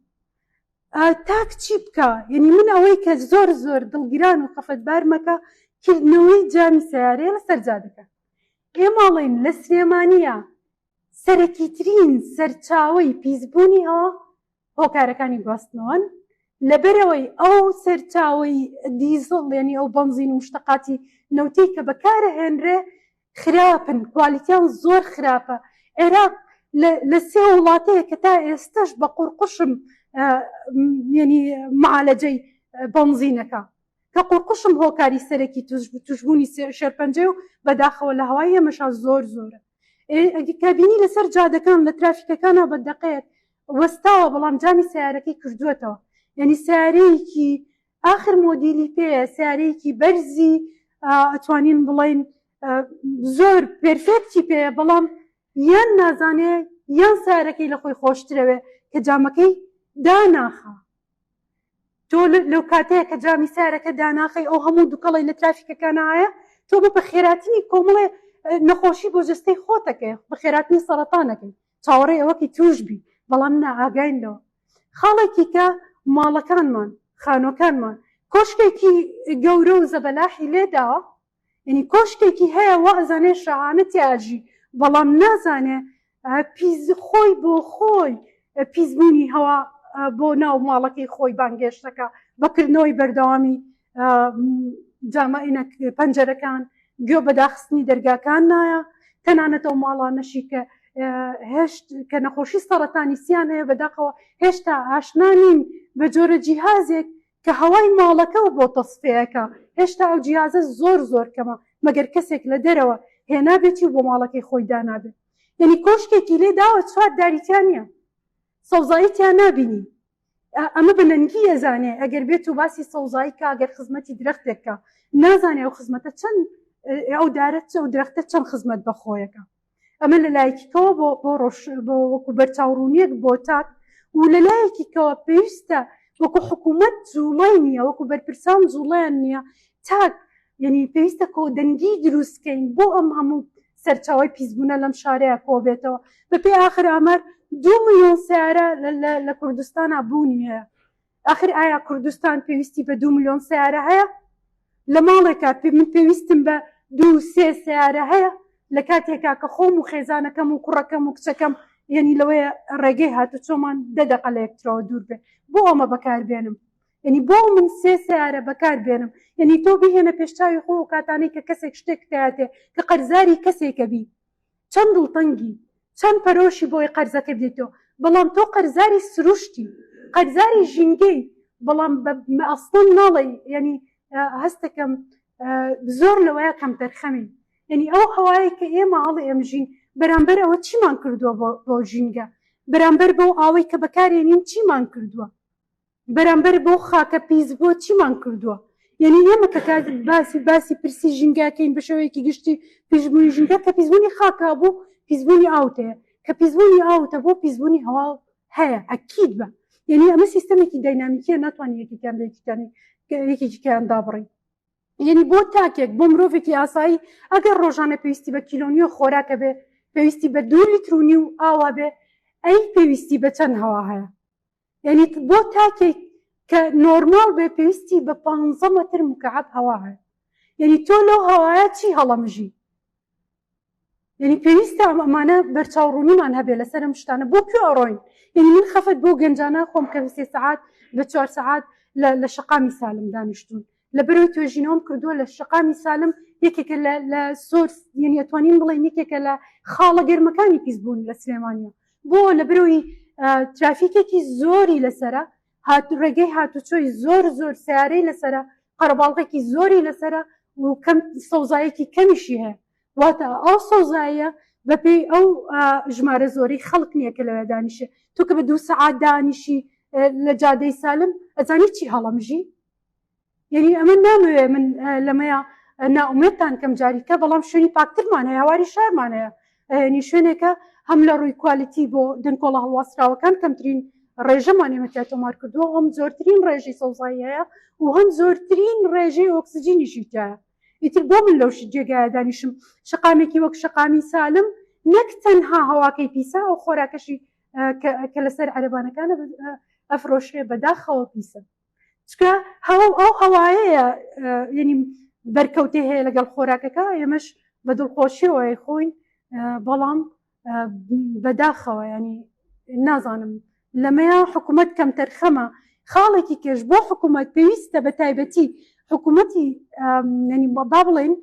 تاک چی بکا یعنی من ئەوەی کە زۆر زۆر دڵگران و خەفەتبارمەکە کردنەوەی جامی سیارەیە لەسەر جادەکە ئێمە ئەڵێین لە سلێمانیە سەرەکیترین سەرچاوەی پیسبوونی هەوا هۆکارەکانی گواستنەوەن لەبەرەوەی ئەو سەرچاوەی دیزڵ یعنی ئەو بەنزین و مشتەقاتی نەوتەی کە بەکارەهێنرێ خراپن کوالیتیان زۆر خراپە عێراق لە سێ وڵاتەیە کە تا ئێستش بە قورقوشم یعنی معالەجەی بەنزینەکە کە قورقوشم هۆکاری سەرەکی توشبوونی شێرپەنجەی و بەداخەوە لە هەوای ئێمەشا زۆر زۆرە کابینی لەسەر جادەکان لە ترافیکەکانە بە دەقەیەک وەستاوە بەڵام جامی سیارەکەی کردووەتەوە یعنی سیارەیەکی ئاخر مۆدیلی پێیە سیارەیەکی بەرزی ئەتوانین بڵین زۆر پێرفێکتی پێیە بەڵام یان نازانێ یان سیارەکەی لە خۆی خۆشترەوێ کە جامەکەی داناخا تۆ لەو کاتەیە کە جامی سارەکە داناخەی ئەو هەموو دوکەڵی لە ترافیکەکانە هەیە تۆ بە بەخێراتنی کۆمەڵێ نەخۆشی بۆ جەستەی خۆتەکەی بەخێراتنی سەرەتانەکەی چاوەڕێی ئەوەکی توش بی بەڵام نا ئاگاین لەوە خاڵێکی کە ماڵەکانمان خانۆکانمان کۆشکێکی گەورە و زەبەلاحی لێداوە یعنی کۆشکێکی هەیە وا ئەزانێ شاهانە تیاژی بەڵام نازانێ پیس خۆی بۆ خۆی پیسبوونی هەوا بۆ ناو ماڵەکەی خۆی بانگێشتەکە بەکردنەوەی بەردەوامی جامعینە پەنجەرەکان گوێ بە داخستنی دەرگاکان نایە تەنانەت ئەو ماڵانەشی کە هێشت کە نەخۆشی سەرەتانی سیان هەیە بەداخەوە هێشتا ئاشنا نین بە جۆرە جیهازێک کە هەوای ماڵەکە و بۆ تەسفەیەکە هێشتا ئەو جیازە زۆر زۆر کەمە مەگەر کەسێک لە دەرەوە هێنابێتی و بۆ ماڵەکەی خۆی دانابێت یعنی کۆشکێکی لێ داوە چوار داری تیا نییە سەوزایی تیا نابینی ئەمە بە نەنگی ئەزانێ ئەگەر بێت و باسی سەوزایی کا گەر خزمەتی درەختێک کا نازانێ ئەو خزمەتە چەند ئەو دارە چ ئەو درەختە چەند خزمەت بە خۆیەکە ئەمە لە لایەکی کەوە بۆ بۆ ڕۆژ بۆ وەکو بەرچاوڕوونیەک بۆ تاک و لە لایەکی کەوە پێویستە وەکو حکوومەت جوڵەی نییە وەکو بەرپرسان جوڵەیان نییە تاک یعنی پێویستە کۆدەنگی دروستکەین بۆ ئەم هەموو سەرچاوی پیسبوونە لەم شارەیە کۆبێتەوە بەپێی ئاخر ئامار 2 میلیۆن سیارە لە کوردستانە بوونی هەیە ئاخر ئایا کوردستان پێویستی بە 2 میلیۆن سیارە هەیە لە ماڵێکا من پێویستم بە دوو سێ سیارە هەیە لە کاتێکا کە خۆم و خێزانەکەم و کوڕەکەم و کچەکەم یعنی لەوەیە ڕێگەی هاتوچۆمان 10 دقە لە یەکترەوە دوور بێ بۆ ئەمە بەکاربێنم یعنی بۆ من سێ سیارە بەکار بێنم یعنی تۆ بهێنە پێشچوی خۆ و کاتانەی کە کەسێک شتێک تیاتێ کە قەرزاری کەسێکە بی چەند دڵتەنگی چەند پەرۆشی بۆی قەرزەکە بدەیتەوە بەڵام تۆ قەرزاری سروشتی قەرزاری ژینگەی بەڵام ئەسڵەن ناڵێ یعنی هەستەکەم زۆر لەوەیە کەم تەرخەمین یعنی ئەو هەوایە کە ئێمە هەڵی ئەمژین بەرامبەر ئەوە چیمان کردووە بۆ ژینگە بەرامبەر بەو ئاوەی کە بەکارێنین چیمان کردووە بەرامبەر بەو خاکە پیس بووە چیمان کردووە یعنی ئێمە کە کات باسی باسی پرسی ژینگاکەین بە شێوەیەکی گشتی پیسبوونی ژینگە کە پیسبوونی خاکا بوو پیسبوونی ئاوتەیە کە پیسبوونی ئاوتە بۆ پیسبوونی هەوا هەیە ئەکید بە یعنی ئەمە سیستەمێکی داینامیکیە ناتوانانی یەکێکیان لە یەکێکیان یەکێکیان دابڕین یعنی بۆ تاکێک بۆ مرۆڤێکی ئاسایی ئەگەر ڕۆژانە پێویستی بە کیلۆنیۆ خۆراکە بێ پێویستی بە 2 لیتر و نیو ئاوا بێ ئەی پێویستی بە چەند هەوا هەیە یعنی بۆ تاکێک کە نۆرماڵ بێ پێویستی بە 15 متر مکعب هەوا هەیە یعنی تۆ لەو هەوایە چی هەڵەمژی یعنی پێویستە ئەمانە بەرچاوڕوونیمان هەبێ لەسەر ئەم شتانە بۆ کوێ ئەڕۆین یعنی من خەفەت بۆ گەنجانە خۆم کە سێ سەعات بە چوار سەعات لە شەقامی سالم دانیشتون. لەبەرەوەی توێژینەوەم کردووە لە شەقامی سالم یەکێکە لە لە زۆر یعنی ئەتوانین بڵێین یەکێکە لە خاڵە گەرمەکانی پیسبوون لە سلێمانیە بۆ لەبەرەوەی ترافیکێکی زۆری لەسرە هات ڕێگەی هاتوچۆی زۆر زۆر سیارەی لەسرە قەرەباڵغێکی زۆری لەسرە و کەم سەوزایەکی کەمیشی هەیە واتە ئەو سەوزاییە بەپێی ئەو ژمارە زۆری خەڵک نییە کە لەوێ دانیشێ تۆ کە بە دوو سەعات دانیشی لە جادەی سالم ئەزانی چی هەڵەمژی یعنی ئەمە نامەوێ من لەمەیە ناومێتان کەم جاریکە بەڵام شوێنی پاکترمان هەیە هەواری شارمان هەیە ینی شوێنێکە هەم لە ڕووی کوالیتی بۆ دەنکۆڵە هەڵواسراوەکان کەمترین ڕێژەمان ئێمە تیا تۆمار کردووە هەم زۆرترین ڕێژەی سەوزایی هەیە و هەم زۆرترین ڕێژەی ئۆکسجینیشی تایە ئیتر بۆ من لەو جێگایە دانیشم شەقامێکی وەک شەقامی سالم نەک تەنها هەواکەی پیسە ئەو خۆراکەشی کە لەسەر عەرەبانەکانە ئەفرۆشرێ بەداخەوە پیسە چکە هەوا ئەو هەوایەیە یعنی بەرکەوتەی هەیە لەگەڵ خۆراکەکە ئێمەش بە دڵخۆشیەوە خۆین بەڵام بەداخەوە ینی نازانم لەمەیە حکوومەت کەمتەرخەمە خاڵێکی کێش بۆ حکوومەت پێویستە بە تایبەتی حکوومەتی با بڵێن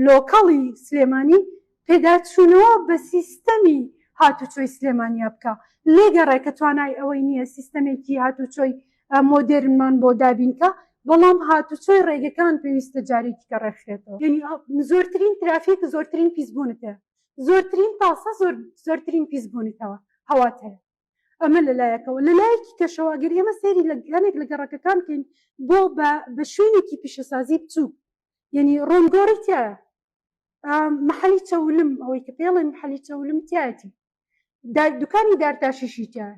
لۆکەڵی سلێمانی پێداچوونەوە بە سیستەمی هاتوچۆی سلێمانیا بکە لێگەڕێ کە توانای ئەوەی نییە سیستەمێکی هاتوچۆی مۆدێرنمان بۆ دابینکە بەڵام هاتوچۆی ڕێگەکان پێویستە جارێکی کە ڕێکخرێتەوە یعنی زۆرترین ترافیک زۆرترین پیسبوونت هەیە زۆرترین تاسە زۆر زۆرترین پیسبوونیتەوە هەوات هەیە ئەمە لەلایەکەوە لەلایەکی کەشەوە ئەگەر ئێمە سەیری لە هەنێک لە گەڕەکەکان بکەین بۆ بە بە شوێنێکی پیشەسازی بچووک یعنی ڕۆنگۆڕی تایە محلی چەولم ئەوەی کە پێڵێن محلی چەولم تایەتی دوکانی دارتاشیشی تایە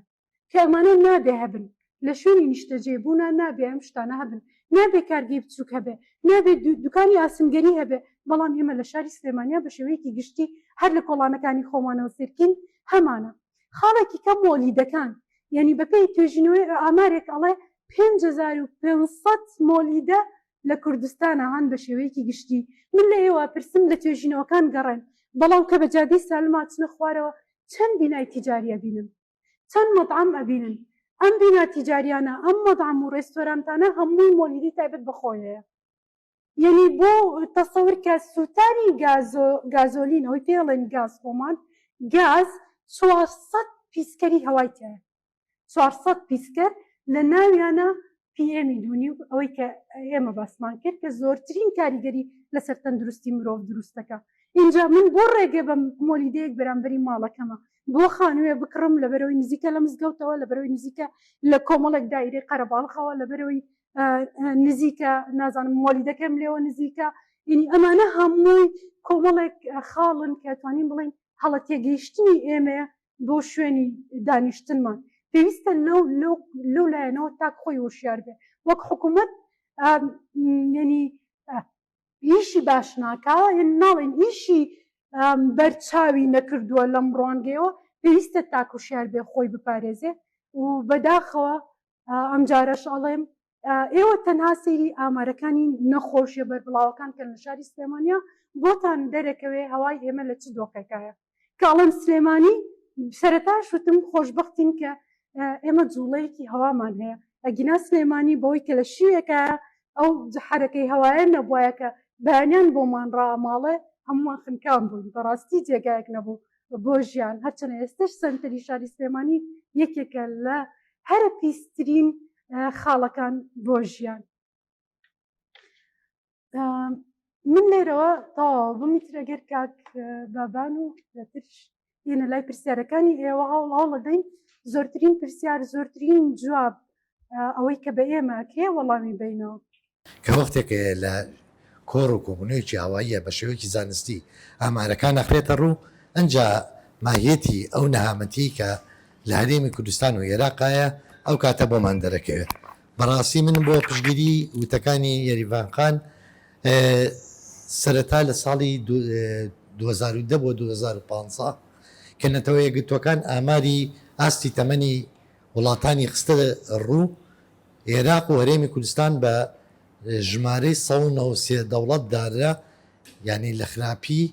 کە ئەمانە نابێ هەبن لە شوێنی نیشتەجێ بوونا نابێ ئەم شتانە هەبن نابێ کارگەی بچووک هەبێ نابێ دوکانی ئاسنگەری هەبێ بەڵام ئێمە لە شاری سلێمانیا بە شێوەیەکی گشتی هەر لە کۆڵانەکانی خۆمانەوە سێرکین هەمانە خاڵێکی کەم مۆلیدەکان یعنی بەپێی توێژینەوەی ئامارێک ئەڵێ 5500 مۆلیدە لە کوردستانە هەن بە شێوەیەکی گشتی من لە ئێوە پرسم لە توێژینەوەکان گەڕێن بەڵام کە بە جادەی سالما چنە خوارەوە چەند بینای تیجاری ئەبینن چەند مەتعەم ئەبینن ئەم بینا تیجاریانە ئەم مەتعەم و ڕێستۆرانتانە هەمووی مۆلیدی تایبەت بە خۆی هەیە یعنی بۆ تەسەور کە سووتانی گازۆ گازۆلین ئەوەی پێڵێن گاز خۆمان گاز 400 پیسکەری هەوای تایە 400 پیسکەر لە ناویانە PM ی دوونی و ئەوەی کە ئێمە باسمان کرد کە زۆرترین کاریگەری لەسەر تەندروستی مرۆڤ دروست دەکا ئینجا من بۆ ڕێگە بە مۆلیدەیەک بەرامبەری ماڵەکەمە بۆ خانووێ بکڕم لەبەرەوەی نزیکە لە مزگەوتەوە لەبەرەوەی نزیکە لە کۆمەڵێک دایرەی قەرەباڵخەوە لەبەرەوەی نزیکە نازانم مۆلیدەکەم لێوە نزیکە یعنی ئەمانە هەمووی کۆمەڵێک خاڵن کە توانین بڵین هەڵە تێگەیشتنی ئێمەیە بۆ شوێنی دانیشتنمان پێویستە لەو لەو لەو لایەنەوە تاک خۆی هۆشیار بێ وەک حکوومەت یعنی ئیشی باش ناکا یعنی ناڵێن ئیشی بەرچاوی نەکردووە لەم ڕوانگەیەوە پێویستە تاک هۆشیار بێ خۆی بپارێزێ و بەداخەوە ئەمجارەش ئەڵێم ئێوە تەنها سەیری ئامارەکانی نەخۆشیە بەربڵاوەکان کەن لە شاری سلێمانیا بۆتان دەرەکەوێ هەوای ئێمە لە چ دۆخێکایە کە ئەڵێم سلێمانی سەرەتاش وتم خۆشبەختین کە ئێمە جوڵەیەکی هەوامان هەیە ئەگینا سلێمانی بەوەی کە لە شیوێکە ئەو حرەکەی هەوایە نەبوایە کە بەیانیان بۆمان ڕاماڵێ هەمووان خنکان بووین بەڕاستی جێگایەک نەبوو بۆ ژیان هەرچەنە ئێستش سەنتەری شاری سلێمانی یەکێکە لە هەرە پیسترین خاڵەکان بۆ ژیان من لێرەوە تەواو بم ئیتر ئەگەر کاک بابان و ترش دێنە لای پرسیارەکانی ئێوە هەوڵ هەوڵەدەین زۆرترین پرسیار زۆرترین جواب ئەوەی کە بە ئێمە کرێ وەڵامی بینەوە. کە وەختێک لە کۆڕ و کۆبوونەوەیەکی ئاواییە بە شێوەیەکی زانستی ئامارەکان ئەخرێتە ڕوو، ئنجا ماهیەتی ئەو نەهامەتیەی کە لە هەرێمی کوردستان و ئێراقایە ئەو کاتە بۆمان دەرەکەوێت. بەڕاستی من بۆ پشتگیری وتەکانی یەریڤان خان سەرەتا لە ساڵی 2010 بۆ 2015 کە نەتەوە یەکگرتووەکان ئاماری ئاستی تەمەنی وڵاتانی خستە ڕوو، ئێراق و هەرێمی کوردستان بە ژمارەی 193 دەوڵەت داررا، یانی لە خراپی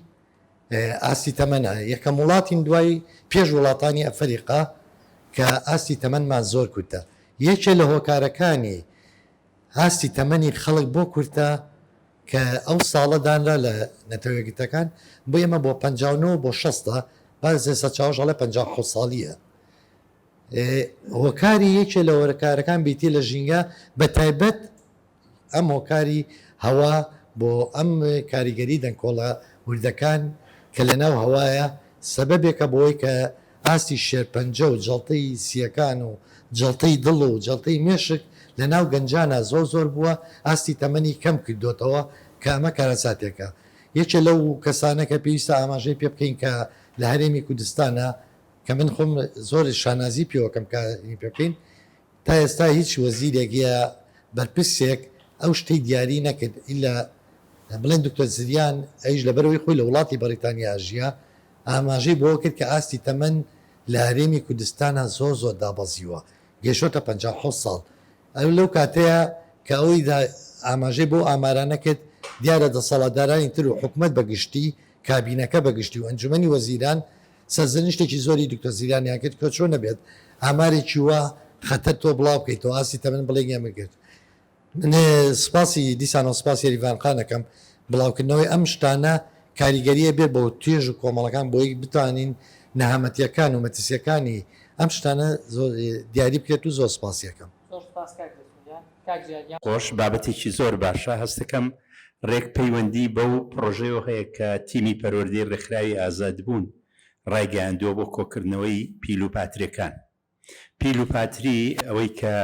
ئاستی تەمەنە یەکەم وڵاتین دوای پێش وڵاتانی ئەفەریقا کە ئاستی تەمەنمان زۆر کورتە. یەکێ لە هۆکارەکانی. ئاستی تەمەنی خەڵک بۆ کورتە کە ئەو ساڵە دانرا لە نەتەوە یەکگرتەکان بۆ ئێمە بۆ 59 بۆ 60 بازێ سەرچاوەش ئەڵێ 57 ساڵیە. هۆکاری یەکێ لە هۆکارەکان بریتیە لە ژینگە بە تایبەت ئەم هۆکاری هەوا بۆ ئەم کاریگەری دەنکۆڵە وردەکان کە لە ناو هەوایە سەبەبێکە بۆی کە ئاستی شێرپەنجە و جەڵتەی سییەکان و جەڵتەی دڵ و جەڵتەی مێشک لە ناو گەنجانا زۆر زۆر بووە ئاستی تەمەنی کەم کردۆتەوە کە ئەمە کارەساتێکە یەکێ لەو کەسانە کە پێویستە ئاماژەی پێ بکەین کە لە هەرێمی کوردستانا کە من خۆم زۆر شانازی پێوەکەم کە پێ بکەین تا ئێستا هیچ وەزیرێک یا بەرپرسێک ئەو شتەی دیاری نەکرد ئیلا بڵێن دکتۆر زریان ئەویش لەبەرئەوەی خۆی لە وڵاتی بەڕیتانیا ئەژیا ئاماژەی بەوە کرد کە ئاستی تەمەن لە هەرێمی کوردستانا زۆر زۆر دابەزیوە گەیشتۆتە 57 ساڵ ئەو لەو کاتەیە کە ئەوەی ئاماژەی بەو ئامارانە کرد دیارە دەسەڵاتدارانی تر و حکومەت بە گشتی کابینەکە بە گشتی و ئەنجومەنی وەزیران سەرزەنشتێکی زۆری دکتۆر زیلانیان کرد کە چۆن ئەبێت ئامارێکی وا خەتەر تۆ بڵاو بکەیتەوە ئاستی تەمەن بڵێی ئەمە کرد من سپاسی دیسانەوە سپاسی یەریڤان خان ئەکەم بڵاوکردنەوەی ئەم شتانە کاریگەریە بێت بۆ توێژ و کۆمەڵەکان بۆی بتوانین نەهامەتیەکان و مەترسیەکانی ئەم شتانە زۆر دیاری بکرێت و زۆر سپاسی ئەکەم. زۆر سپاس کاک دەستور گیان. کاک جیاد گیان. خۆش بابەتێکی زۆر باشە هەستەکەم رێک پەیوەندی بەو پڕۆژەیەوە هەیە کە تیمی پەروەردەی رێکخراوی ئازادبوون رایگەیاندووە بۆ کۆکردنەوەی پیل و پاترێکان. پیل و پاتری ئەوەی کە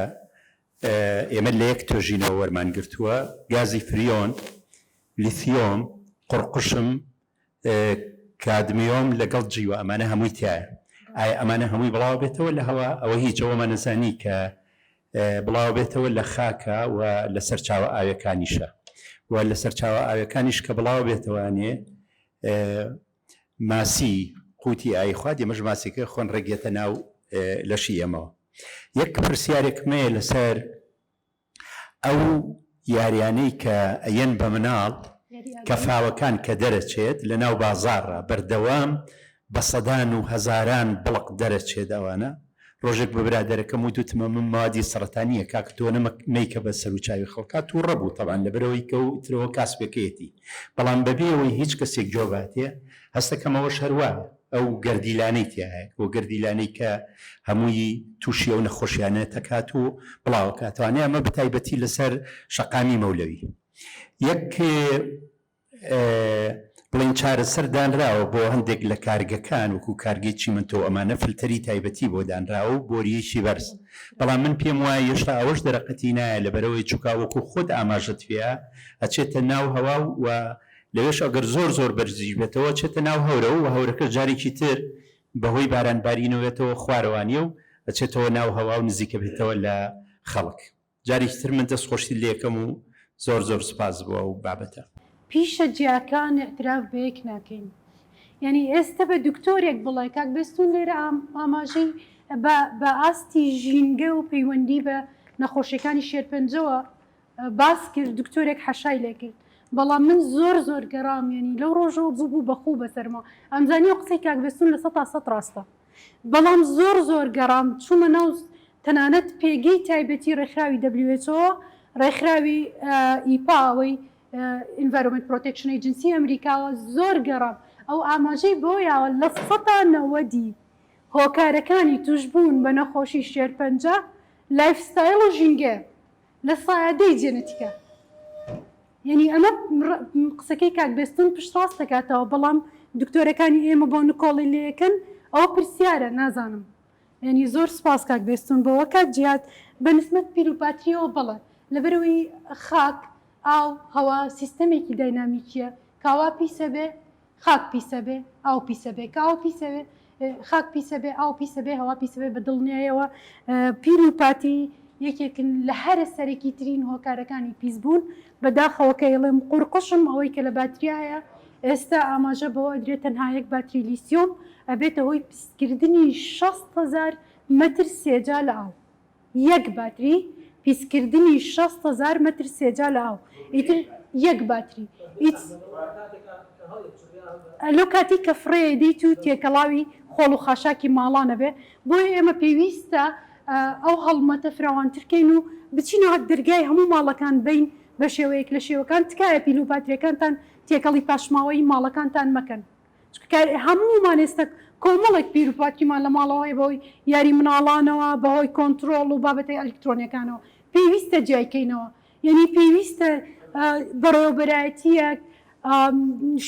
ئێمە لە یەک توێژینەوە وەرمان گرتووە، گازی فریۆن، لیثیۆم، قوڕقوشم، کادمیۆم لەگەڵ جیوە ئەمانە هەمووی تیایە. ئایا ئەمانە هەمووی بڵاوەبێتەوە لە هەوا؟ ئەوە هیچ ئەوەمان نەزانی کە بڵاوەبێتەوە لە خاکە و لە سەرچاوە ئاوێکانیشە و لە سەرچاوە ئاوێکانیش کە بڵاوەبێتەوانێ ماسی قوتی ئاوی خوارد ئێمەش ماسیەکە خۆن ڕێک یەتە ناو لەشی ئێمەوە. یەک پرسیارێکم هەیە لەسەر ئەو یاریانەی کە ئەیەن بە مناڵ کە فاوەکان کە دەرەچێت لە ناو بازاڕا بەردەوام بە سەدان و هەزاران بڵق دەرەچێت ئەوانە ڕۆژێک بە برادەرەکەم وت وتم ئەمە مەوادی سەڕەتانیە کاک تۆ نەمەک مەیکە بە سەروچاوی خەڵکا توڕە بوو تەبعەن لەبەرئەوەی کە و ترەوە کاسبەکەیەتی بەڵام بەبێ ئەوەی هیچ کەسێک گۆ باتێ هەستەکەم ئەوەش هەر وایە ئەو گەردیلانەی تیایە و گەردیلانەی کە هەمووی تووشی ئەو نەخۆشیانە تەکات و بڵاوەکاتوانێ ئەمە بەتایبەتی لەسەر شەقامی مەولەوی یەک بڵێین چارەسەر دانراوە بۆ هەندێک لە کارگەکان وەکو کارگەی چیمەنتۆ و ئەمانە فلتەری تایبەتی بۆ دانراوە و بۆرییەکی بەرز بەڵام من پێم وایە هێشتا ئەوەش دەرەقەتی نایە لەبەرئەوەی چونکا وەکو خۆت ئاماژەت پێیا ئەچێتە ناو هەوا و لەوێش ئەگەر زۆر زۆر بەرزیش بێتەوە ئەچێتە ناو هەورەوە و هەورەکەش جارێکی تر بەهۆی باران بارینەوە یەتەوە خوارەوانیە و ئەچێتەوە ناو هەوا و نزیکەبێتەوە لە خەڵک. جارێکی تر من دەست خۆشیت لێکەم و زۆر زۆر سوپاس بۆ ئەو بابەتە. پیشە جیاکان ئیعتراف بە یەک ناکەین یانی ئێستە بە دکتۆرێک بڵێ کاک بێستون لێرە ئاماژەی بە بە ئاستی ژینگە و پەیوەندی بە نەخۆشیەکانی شێرپەنجەوە باس کرد دکتۆرێک حەشای لێ کرد بەڵام من زۆر زۆر گەڕام یانی لەو ڕۆژەوە بوو بوو بە خوو بەسەرما ئەمزانی ئەو قسەی کاک بێستون 100% ڕاستە بەڵام زۆر زۆر گەڕام چوومە ناو تەنانەت پێگەی تایبەتی ڕێکخراوی WHO ڕێکخراوی EPA ئەوەی Environment Protection Agency ئەمریکاوە زۆر گەڕام ئەو ئاماژەی بەوە یاوە لە سەتا نەوەدی هۆکارەکانی توشبوون بە نەخۆشی شێرپەنجە lifestyle و ژینگەیە لە سایەدەی جێنەتیکە یەنی ئەمە قسەکەی کاک بێستون پشتڕاست دەکاتەوە بەڵام دکتۆرەکانی ئێمە بۆ نکۆڵی لێکەن ئەوە پرسیارە نازانم یەنی زۆر سپاس کاک بێستون بۆوە کاک جیهاد بە نسبەت پیروپاتریەوە بەڵێ لەبەرئەوەی خاک ئاو هەوا سیستەمێکی داینامیکیە کاوا پیسە بێ خاک پیسە بێ ئاو پیسە بێ کە ئاو پیسە بێ خاک پیسە بێ ئاو پیسە بێ هەوا پیسە بێ بە دڵنیایەوە پیر و پاتی یەکێکن لە هەرە سەرەکی ترین هۆکارەکانی پیسبوون بەداخەوە کە ئەڵێم قورقوشم ئەوەی کە لە باتریا هەیە ئێستا ئاماژە بەوە ئەدرێت تەنها یەک باتری لیسیۆم ئەبێتە هۆی پیسکردنی 60 هەزار مەتر سێجا لە ئاو. یەک باتری پیسکردنی 60 هەزار مەتر سێجا لە ئاو ئیتر یەک باتری ئیت لەو کاتەی کە فڕێ دیت و تێکەڵاوی خۆڵ و خاشاکی ماڵان ئەبێ بۆیە ئێمە پێویستە. ئەو هەڵمەتە فراوانتر کەین و بچینەوە دەرگای هەموو ماڵەکان بەین بە شێوەیەک لە شێوەکان تکایە پیل و پاتریەکانتان تێکەڵی پاشماوەی ماڵەکانتان مەکەن چونکە هەموومان ئێستا کۆمەڵێک پیر و پاتریمان لە ماڵەوە هەیە بەهۆی یاری مناڵانەوە بەهۆی کۆنترۆڵ و بابەتە ئەلیکترۆنیەکانەوە پێویستە جیای کەینەوە یەنی پێویستە بەڕێوەبەرایەتییەک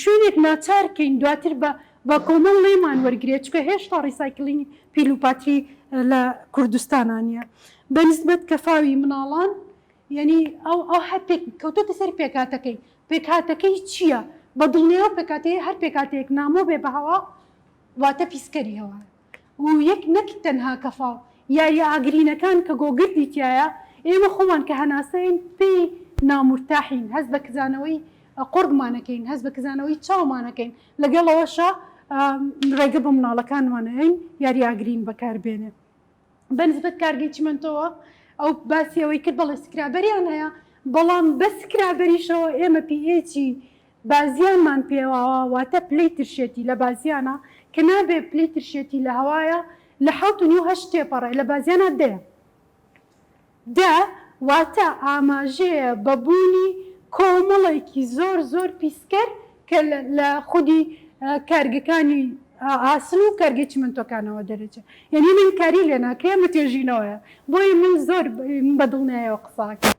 شوێنێک ناچار کەین دواتر بە بە کۆمەڵ لێمان وەرگێت چکە هێشتا recycling پیل و پاتری لە کوردستانە نییە بە نسبەت کەفاوی مناڵان یعنی ئەو ئەو هەر پێک کەوتۆتە سەر پێکاتەکەی پێکهاتەکەی چییە بە دڵنیاوە پێکاتەیە هەر پێکاتەیەک نامۆ بێ بە هەوا واتە پیسکەری هەوا و یەک نەک تەنها کەفاو یاریە ئاگرینەکان کە گۆگردی تیایە ئێمە خۆمان کە هەناسەین پێی نامورتاحین هەست بە کزانەوەی قوڕگمان ئەکەین هەست بە کزانەوەی چاومان ئەکەین لەگەڵ ئەوەشا ڕێگە بە مناڵەکانمان ئەین یاری ئاگرین بەکار بێنێ بە نسبەت کارگەی چیمەنتۆوە ئەو باسی ئەوەی کرد بەڵێ scrubber یان هەیە بەڵام بە scrubber یشەوە ئێمە pH ی بازیانمان پێواوە واتە پلەی ترشێتی لە بازیانە کە نابێ پلەی ترشێتی لە هەوایە لە حەوت و نیو هەشت تێپەڕێ لە بازیانا دەیە دە واتە ئاماژەیە بە بوونی کۆمەڵێکی زۆر زۆر پیسکەر کە لە خودی کارگەکانی ئاسن و کارگەی چیمەنتۆکانەوە دەرەچێ یعنی من کاری لێ ناکرێ ئەمە توێژینەوەیە بۆیە من زۆر بە دڵنیایەوە قسە ئەکەم.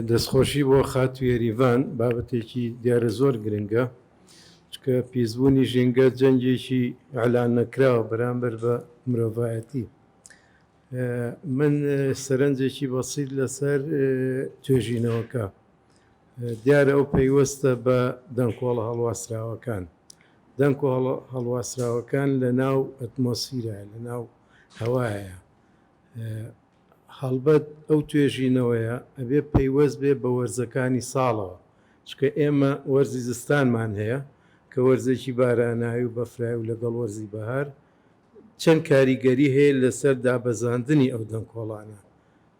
دەستخۆشی بۆ خاتوو یەریڤان، بابەتێکی دیارە زۆر گرنگە، چونکە پیسبوونی ژینگە جەنگێکی ئیعلان نەکراوە بەرامبەر بە مرۆڤایەتی. من سەرنجێکی بەسیت لەسەر توێژینەوەکە، دیارە ئەو پەیوەستە بە دەنکۆڵە هەڵواسراوەکان. دەنکۆڵە هەڵواسراوەکان لە ناو ئەتمۆسفیرایە، لە ناو هەوایە. هەڵبەت ئەو توێژینەوەیە ئەبێ پەیوەست بێ بە وەرزەکانی ساڵەوە، چونکە ئێمە وەرزی زستانمان هەیە کە وەرزێکی باراناوی و بەفراوی و لەگەڵ وەرزی بەهار چەند کاریگەری هەیە لەسەر دابەزاندنی ئەو دەنکۆڵانە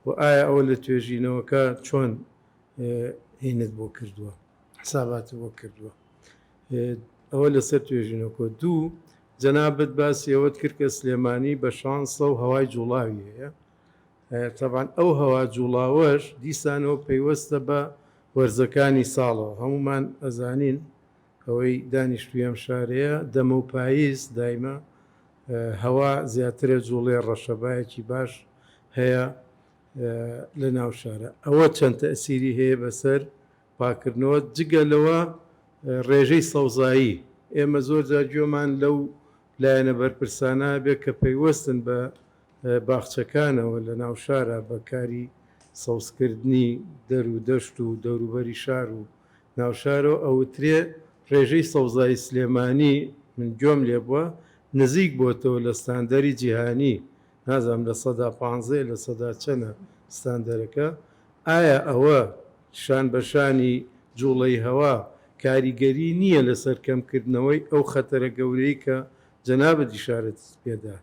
و ئایا ئەوە لە توێژینەوەکە چۆن هینت بۆ کردووە حساباتت بۆ کردووە ئەوە لەسەر توێژینەوەکە. دوو، جەنابت باسی ئەوەت کرد کە سلێمانی بە شانسە و هەوای جوڵاوی هەیە، تەبعەن ئەو هەوا جوڵاوەش دیسانەوە پەیوەستە بە وەرزەکانی ساڵەوە، هەموومان ئەزانین ئەوەی دانیشتووی ئەم شارەیە دەمە و پاییز دایمە هەوا زیاترە جوڵێ ڕەشەبایەکی باش هەیە لە ناو شارە ئەوە چەند تەئسیری هەیە بەسەر پاکردنەوە، جگە لەوە ڕێژەی سەوزایی، ئێمە زۆر جار گوێمان لەو لایەنە بەرپرسانە بێت کە پەیوەستن بە باخچەکانەوە لە ناو شارا بە کاری سەوزکردنی دەر و دەشت و دەوروبەری شار و ناو شارەوە ئەوترێ ڕێژەی سەوزایی سلێمانی من گوێم لێ بووە نزیک بۆتەوە لە ستاندەری جیهانی نازانم لە سەدا پانزەیە لە سەدا چەنە ستاندەرەکە ئایا ئەوە شان بە شانی جوڵەی هەوا کاریگەری نییە لەسەر کەمکردنەوەی ئەو خەتەرە گەورەی کە جەنابت ئیشارەتت پێدا؟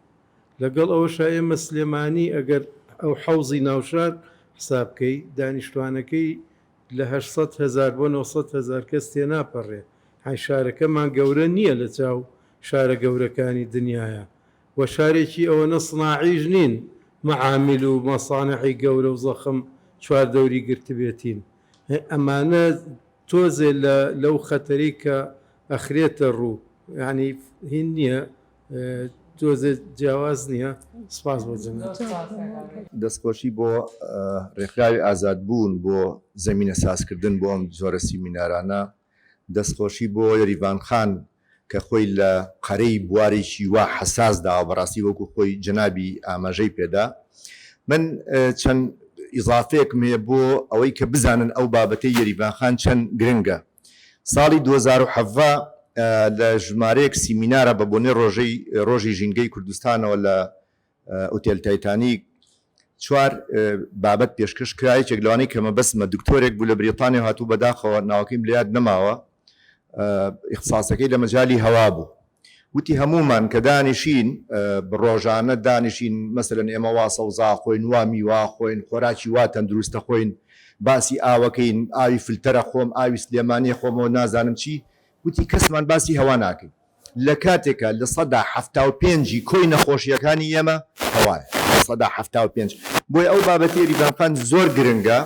لەگەڵ ئەوەشا ئێمە سلێمانی ئەگەر ئەو حەوزی ناوشار حساب کەی دانیشتوانەکەی لە 800 هەزار بۆ 900 هەزار کەس تێناپەڕێ حای شارەکەمان گەورە نییە لە چاو شارە گەورەکانی دنیایا و شارێکی ئەوەنە سناعیش نین مەعامیل و مەسانعی گەورە و زەخم چواردەوری گرتبێتین ئەمانە تۆزێ لە لەو خەتەری کە ئەخرێتە ڕوو یانی هین نییە تۆزێ جیاواز نییە سپاس بۆ جەنابت. دەستخۆشی بۆ ڕێکخراوی ئازادبوون بۆ زەمینە سازکردن بۆ ئەم جۆرە سیمینارانە، دەستخۆشی بۆ یەریڤان خان کە خۆی لە قەرەی بوارێکی وا حەساس داوە بەڕاستی وەکو خۆی جەنابی ئاماژەی پێدا من چەند ئیزافەیەکم هەیە بۆ ئەوەی کە بزانن ئەو بابەتەی یەریڤان خان چەند گرنگە ساڵی 2017 لە ژمارەیەک سیمینارە بە بۆنەی ڕۆژەی ڕۆژی ژینگەی کوردستانەوە لە ئوتێل تایتانیک چوار بابەت پێشکەش کرا، یەکێک لەوانەی کە مەبەستمە دکتۆرێک بوو لە بریتانیا هاتوو بەداخەوە ناوەکەیم لە یاد نەماوە ئیختصاسەکەی لە مەجالی هەوا بوو وتی هەموومان کە دانیشین ڕۆژانە دانیشین مەسەلەن ئێمە وا سەوزا خۆین وا میوا خۆین خۆراکی وا تەندروستە خۆین باسی ئاوەکەین ئاوی فلتەرە خۆم ئاوی سلێمانیە خۆمەوە نازانم چی وتی کەسمان باسی هەوا ناکەین لە کاتێکا 75% ی کۆی نەخۆشییەکانی ئێمە هەوایە. 75%. بۆیە ئەو بابەتەی یەریڤان خان زۆر گرنگە.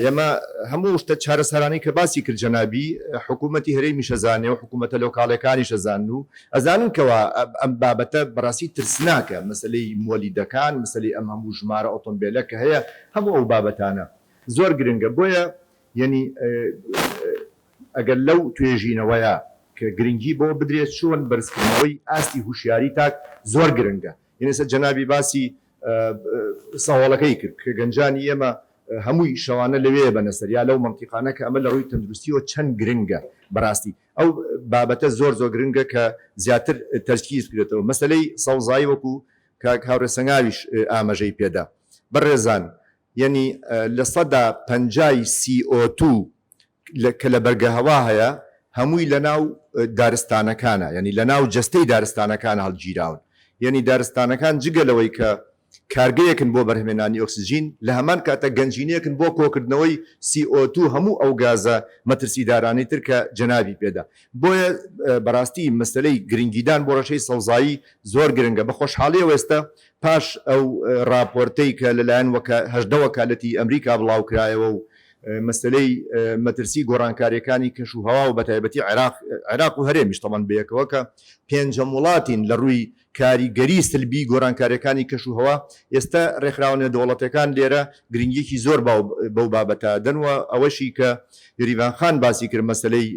ئێمە هەموو شتە چارەسەرانەی کە باسی کرد جەنابی، حکوومەتی هەرێمیش ئەزانێ و حکوومەتە لۆکاڵیەکانیش ئەزانن و ئەزانن کەوا ئەم بابەتە بەڕاستی ترسناکە، مەسەلەی موەلیدەکان، مەسەلەی ئەم هەموو ژمارە ئۆتۆمبێلە کە هەیە، هەموو ئەو بابەتانە زۆر گرنگە. بۆیە یەنی ئەگەر لەو توێژینەوەیە کە گرنگی بەوە بدرێت چۆن بەرزکردنەوەی ئاستی هوشیاری تاک زۆر گرنگە. یەنی ئێستا جەنابی باسی سەهۆڵەکەی کرد کە گەنجانی ئێمە هەمووی شەوانە لەوێیە بەنە سەر یا لەو مەنتیقانە کە ئەمە لە ڕووی تەندروستیەوە چەند گرنگە بەڕاستی ئەو بابەتە زۆر زۆر گرنگە کە زیاتر تەرکیز بکرێتەوە. مەسەلەی سەوزایی وەکو کاک هاوڕێ سەنگاویش ئاماژەی پێدا بەڕێزان یەنی 50% ی CO2 کە لە بەرگەهەوا هەیە هەمووی لەناو دارستانەکانە یەنی لەناو جەستەی دارستانەکان هەڵگیراون یەنی دارستانەکان جگە لەوەی کە کارگەیەکن بۆ بەرهەمێنانی ئۆکسجین لە هەمان کاتە گەنجینەیەکن بۆ کۆکردنەوەی CO2 هەموو ئەو گازە مەترسیدارانەی تر کە جەنابی پێدا بۆیە بەڕاستی مەسەلەی گرنگیدان بۆ ڕەشەی سەوزایی زۆر گرنگە بە خۆشحاڵیەوە ئێستا پاش ئەو ڕاپۆرتەی کە لەلایەن 18 وەکالەتی ئەمریکا بڵاوکرایەوە و مەسەلەی مەترسی گۆڕانکارییەکانی کەش و هەوا و بەتایبەتی عێراق، عێراق و هەرێمیش تەبعەن بەیەکەوە کە پێنجەم وڵاتین لە ڕووی کاریگەری سلبی گۆڕانکارییەکانی کەش و هەوا، ئێستا ڕێکخراوە نێودەوڵەتیەکان لێرە گرنگییەکی زۆر باو بەو بابەتە دەن و ئەوەشی کە یەریڤان خان باسی کرد مەسەلەی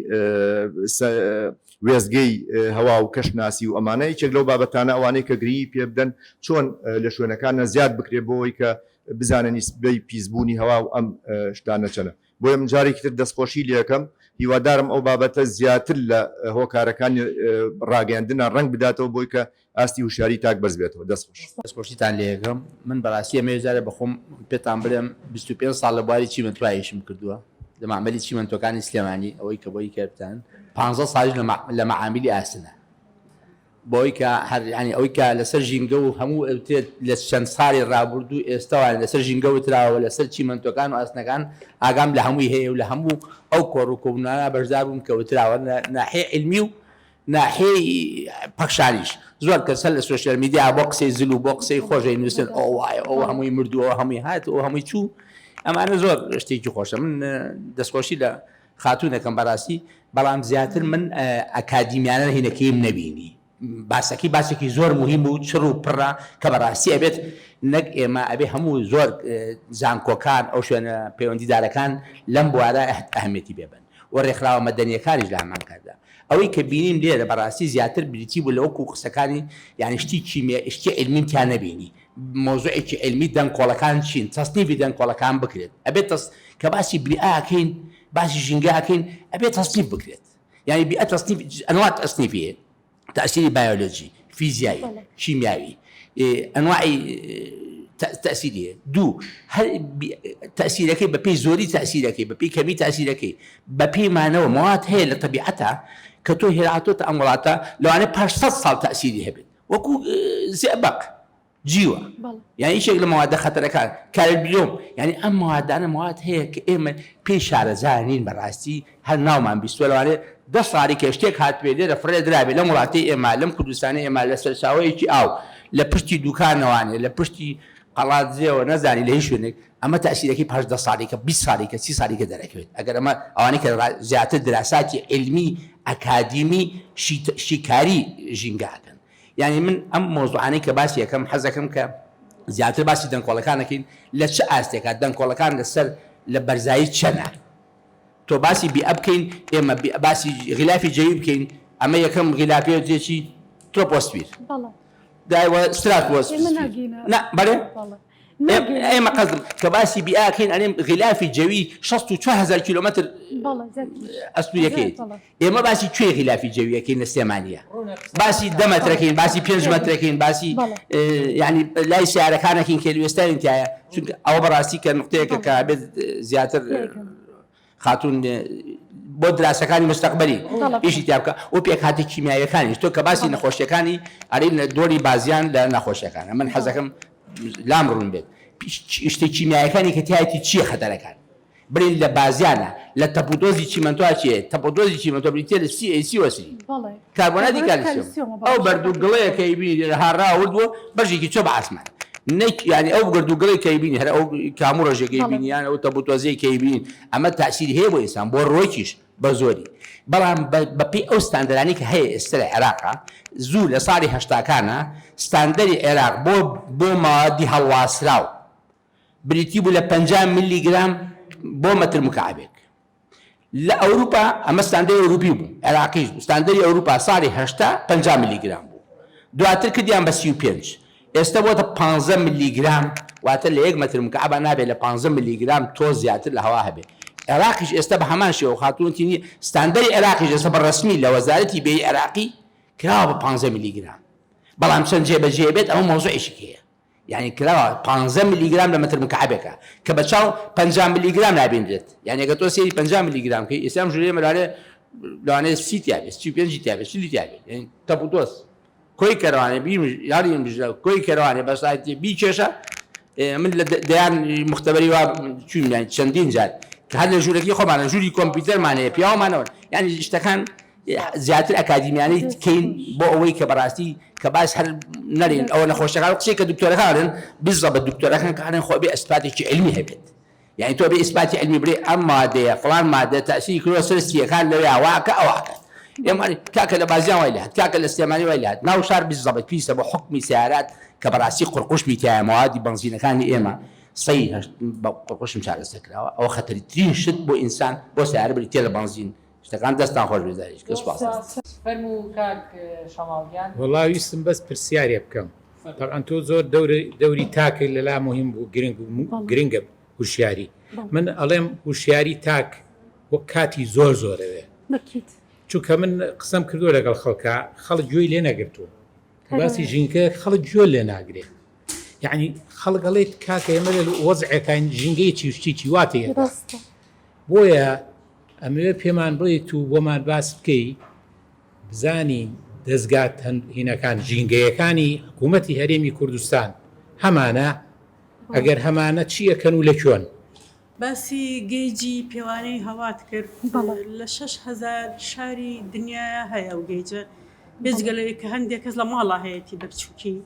وێستگەی هەوا و کەشناسی و ئەمانە یەکێک لەو بابەتانە ئەوانەی کە گرنگی پێ بدەن چۆن لە شوێنەکانە زیاد بکرێت بۆ ئەوەی کە بزانە نیسبەی پیسبوونی هەوا و ئەم شتانە چەنە. بۆیە من جارێکی تر دەستخۆشی لێکەم، هیوادارم ئەو بابەتە زیاتر لە هۆکارەکانی ڕاگەیاندنا ڕەنگ بداتەوە بۆی کە ئاستی هوشیاری تاک بەرز بێتەوە. دەست خۆش. دەستخۆشیتان لێکەم. من بەڕاستی ئەمەوێ جارێ بەخۆم پێتان بڵێم 25 ساڵ لە بواری چیمەنتۆ ئیشم کردووە لە مەعمەلی چیمەنتۆکانی سلێمانی ئەوەی کە بۆی کە بتان 15 ساڵیش لە مەعامیلی ئاسنە بەوەی کە هەر یانی ئەوەی کە لەسەر ژینگە و هەموو ئەوترێت لە چەند ساڵی ڕابردوو ئێستاوە لەسەر ژینگە وتراوە لەسەر چیمەنتۆکان و ئاسنەکان ئاگام لە هەمووی هەیە و لە هەموو ئەو کۆڕ و کۆبوونانە بەشدار بووم کە وتراوە لە ناحیەی عیلمی و ناحیەی پەخشانیش زۆر کەس هەر لە social media بۆ قسەی زل و بۆ قسەی خۆش ئەینووسن ئەو وایە ئەو هەمووی مردووە ئەو هەمووی هات ئەو هەمووی چوو ئەمانە زۆر شتێکی خۆشە من دەستخۆشی لە خاتوونەکەم بەڕاستی بەڵام زیاتر من ئەکادیمیانە هینەکەیم نەبینی باسەکەی باسێکی زۆر موهیم و چڕ و پڕە کە بەڕاستی ئەبێت نەک ئێمە ئەبێ هەموو زۆر زانکۆکان ئەو شوێنە پەیوەندیدارەکان لەم بوارە ئەهمیەتی پێ بەن و ڕێکخراوە مەدەنیەکانیش لە هەمان کاتدا ئەوەی کە بینیم لێرە بەڕاستی زیاتر بریتی بوو لە وەکو قسەکانی یانی شتی کیمیا شتی عیلمیم تیا نەبینی مەوزوعێکی عیلمی دەنکۆڵەکان چین تەسنیفی دەنکۆڵەکان بکرێت ئەبێت تەس کە باسی بیئە ئەکەین باسی ژینگە ئەکەین ئەبێت تەسنیف بکرێت یعنی بیئە تەسنیف ئەنوا تەسنیفی هەیە تەئسیری بایۆلۆجی فیزیایی کیمیاوی ئەنواعی تەئسیری هەیە دوو هەر تەئسیرەکەی بەپێی زۆری تەئسیرەکەی بەپێی کەمی تەئسیرەکەی بەپێی مانەوە مەواد هەیە لە تەبیعەتە کە تۆ هێراتۆتە ئەم وڵاتە لەوانەیە پاش سەد ساڵ تەئسیری هەبێت وەکو زئبەق جیوە یان یەکێک لە مەوادە خەتەرەکان کالبیۆم یعنی ئەم مەوادانە مەواد هەیە کە ئێمە پێی شارەزا نین بەڕاستی هەر ناومان بیستوە لەوانەیە دە ساڵی کە شتێک هاتبێ لێرە فڕێ درابێ لەم وڵاتەی ئێمە لەم کوردستانەی ئێمە لە سەرچاوەیەکی ئاو لە پشتی دوکانەوانێ لە پشتی قەڵادزێەوە نەزانی لە هیچ شوێنێک ئەمە تەئسیرەکەی پاش دە ساڵیکە 20 ساڵیکە سی ساڵیکە دەرەکەوێت ئەگەر ئەمە ئەوانەی کە زیاتر دراساتی عیلمی ئەکادیمی شیکاری ژینگە ئەکەن یانی من ئەم مەوزوعانەی کە باسی ئەکەم حەز ئەکەم کە زیاتر باسی دەنکۆڵەکان ئەکەین لە چ ئاستێکا دەنکۆڵەکان لەسەر لە بەرزایی چەنە تۆ باسی بیئە بکەین ئێمە باسی غیلافی جەوی بکەین ئەمە یەکەم غیلافی چی ترۆپۆسفیر دایوە ستراتۆسفیر نا بەڵێ ئێمە قەزم کە باسی بیئاکەین ئەلێم غیلافی جەوی 64 هزار کیلۆمەتر ئەستوریەکەی ئێمە باسی کوێی غیلافی جەویەکەین لە سلێمانیە باسی دە مەترەکەین باسی پێنج مەترەکەین باسی یعنی لای سیارەکانەکەین کە لوێستاین تایە چونکە ئەوە بەڕاستی کە نقطەیەکە کە بێت زیاتر خاتوون بۆ دراسەکانی مستەقبەلی ئیشی تیا بکە و پێکهاتە کیمیاییەکانیش تۆ کە باسی نەخۆشیەکانی ئەرێ لە دۆری بازیان لە نەخۆشیەکانە من حەزەکەم لام ڕوون بێت شتە کیمیایەکانی کە تایەتی چییە خەتەرەکان بڵێن لە بازیانە لە تەپودۆزی چیمەنتۆ چیە تەپودۆزی چیمەنتۆ بریتیە لە CaCO3 کاربۆناتی کالیسیۆم ئەو بەرد و گڵەیە کە ئەیبینی لێرە هاڕاوردووە بەشێکی چۆ بە ئاسمان. نەک یانی ئەو گرد و گڵی کەی بینی هەر ئەو کامو ڕێژەکەی بینی یان ئەو تەپ و تۆزەی کەی بینین ئەمە تاسیری هەیە بۆ ئینسان بۆ ڕوەکیش بە زۆری بەڵام بەپێی ئەو ستاندەرانی کە هەیە ئێستا لە عێراقا زوو لە ساڵی هەشتاکانە ستاندەری عێراق بۆ بۆ مەوادی هەڵواسراو بریتی بوو لە 50 میلیگرام بۆ مەتر مکعبێک لە ئەوروپا ئەمە ستاندەری ئەوروپی بوو عێراقیش بوو ستاندەری ئەوروپا ساڵی 80 50 میلیگرام بوو دواتر کردیان بە 35 ئێستە بۆتە 15 میلیگرام واتە لە یەک مەتر مکعبا نابێت لە 15 میلیگرام تۆز زیاتر لە هەوا هەبێت عێراقیش ئێستا بە هەمان شێوە خاتوون تینی ستاندەری عێراقیش ئێستا بە ڕەسمی لە وەزارەتی بێی عێراقی کراوە بە 15 میلیگرام بەڵام چەند جێبەجێ بێت ئەوە مەوزوعێکی هەیە یانی کراوە پانزە ملیگرام لە مەتر مکعبێکە کە بە چاو 50 ملیگرام نابینرێت یانی ئەگەر تۆ سەیری 50 ملیگرام کەی ئێستا ئەم ژوورەیە مەلانێ لەوانەیە سی تیا بێت 35 تیا بێت چلی تیا بێت یانی تەپ و تۆز کۆی کەروانێ بی یاری کۆی کەروانێ بەسایتی بیکێشە من لە دەیان مختبەری وا چووین یانی چەندین جار کە هەر لە ژوورەکەی خۆمانە ژووری کۆمپیوتەرمان هەیە پیاومانەوە یانی شتەکان زیاتر ئەکادیمیانەی کەین بۆ ئەوەی کە بەڕاستی کە باس هەر نەرین ئەوە نەخۆشەکان قسەی کە دکتۆرەکانن بزەبت دکتۆرەکان کارن خۆ بێ ئەسپاتێکی علمی هەبێت یعنی تۆ بێ ئیسپاتی علمی بڵێ ئەم مادەیە فڵان مادە تەئسیری کردووە سەر سییەکان لەوێ واکە ئەوە کات ئێمە کاکە لە بازیان وای لێهات کاکە لە سلێمانی وای لێهات ناو شار بزەبت پیسە بە حوکمی سیارات کە بەڕاستی قورقوشمی تایە مەوادی بەنزینەکانی ئێمە سەی هەشت بە قورقوشم چارەسەر کراوە ئەوە خەتەرترین شت بۆ ئینسان بۆ سیارە بریتیە لە بەنزین شتەکان دەستتان خۆش بێت جارێکی کە سوپاس. فەرموو کاک شەماڵ گیان. وەڵا ویستم بەس پرسیارێ بکەم تەبعەن تۆ زۆر دەوری تاکت لەلا موهیم بوو گرنگ گرنگە هوشیاری من ئەڵێم هوشیاری تاک وەک کاتی زۆر زۆرەوێ چونکە من قسەم کردووە لەگەڵ خەڵکە خەڵک گوێی لێ نەگرتووە باسی ژینگە خەڵک گوێ لێ ناگرێ یعنی خەڵک ئەڵێت کاکە ئێمە لە وەزعێکین ژینگەی چی شتی چی واتەیە بۆیە ئەمەوێ پێمان بڵێیت و بۆمان باس بکەی بزانین دەزگا هینەکان ژینگەیەکانی حکوومەتی هەرێمی کوردستان هەمانە؟ ئەگەر هەمانە چی ئەکەن و لە کوێن؟ باسی gauge ی پێوانەی هەوات کرد لە 6000 شاری دنیایا هەیە ئەو gauge ە بێجگە لەوەی کە هەندێک کەس لە ماڵا هەیەتی بە بچووکی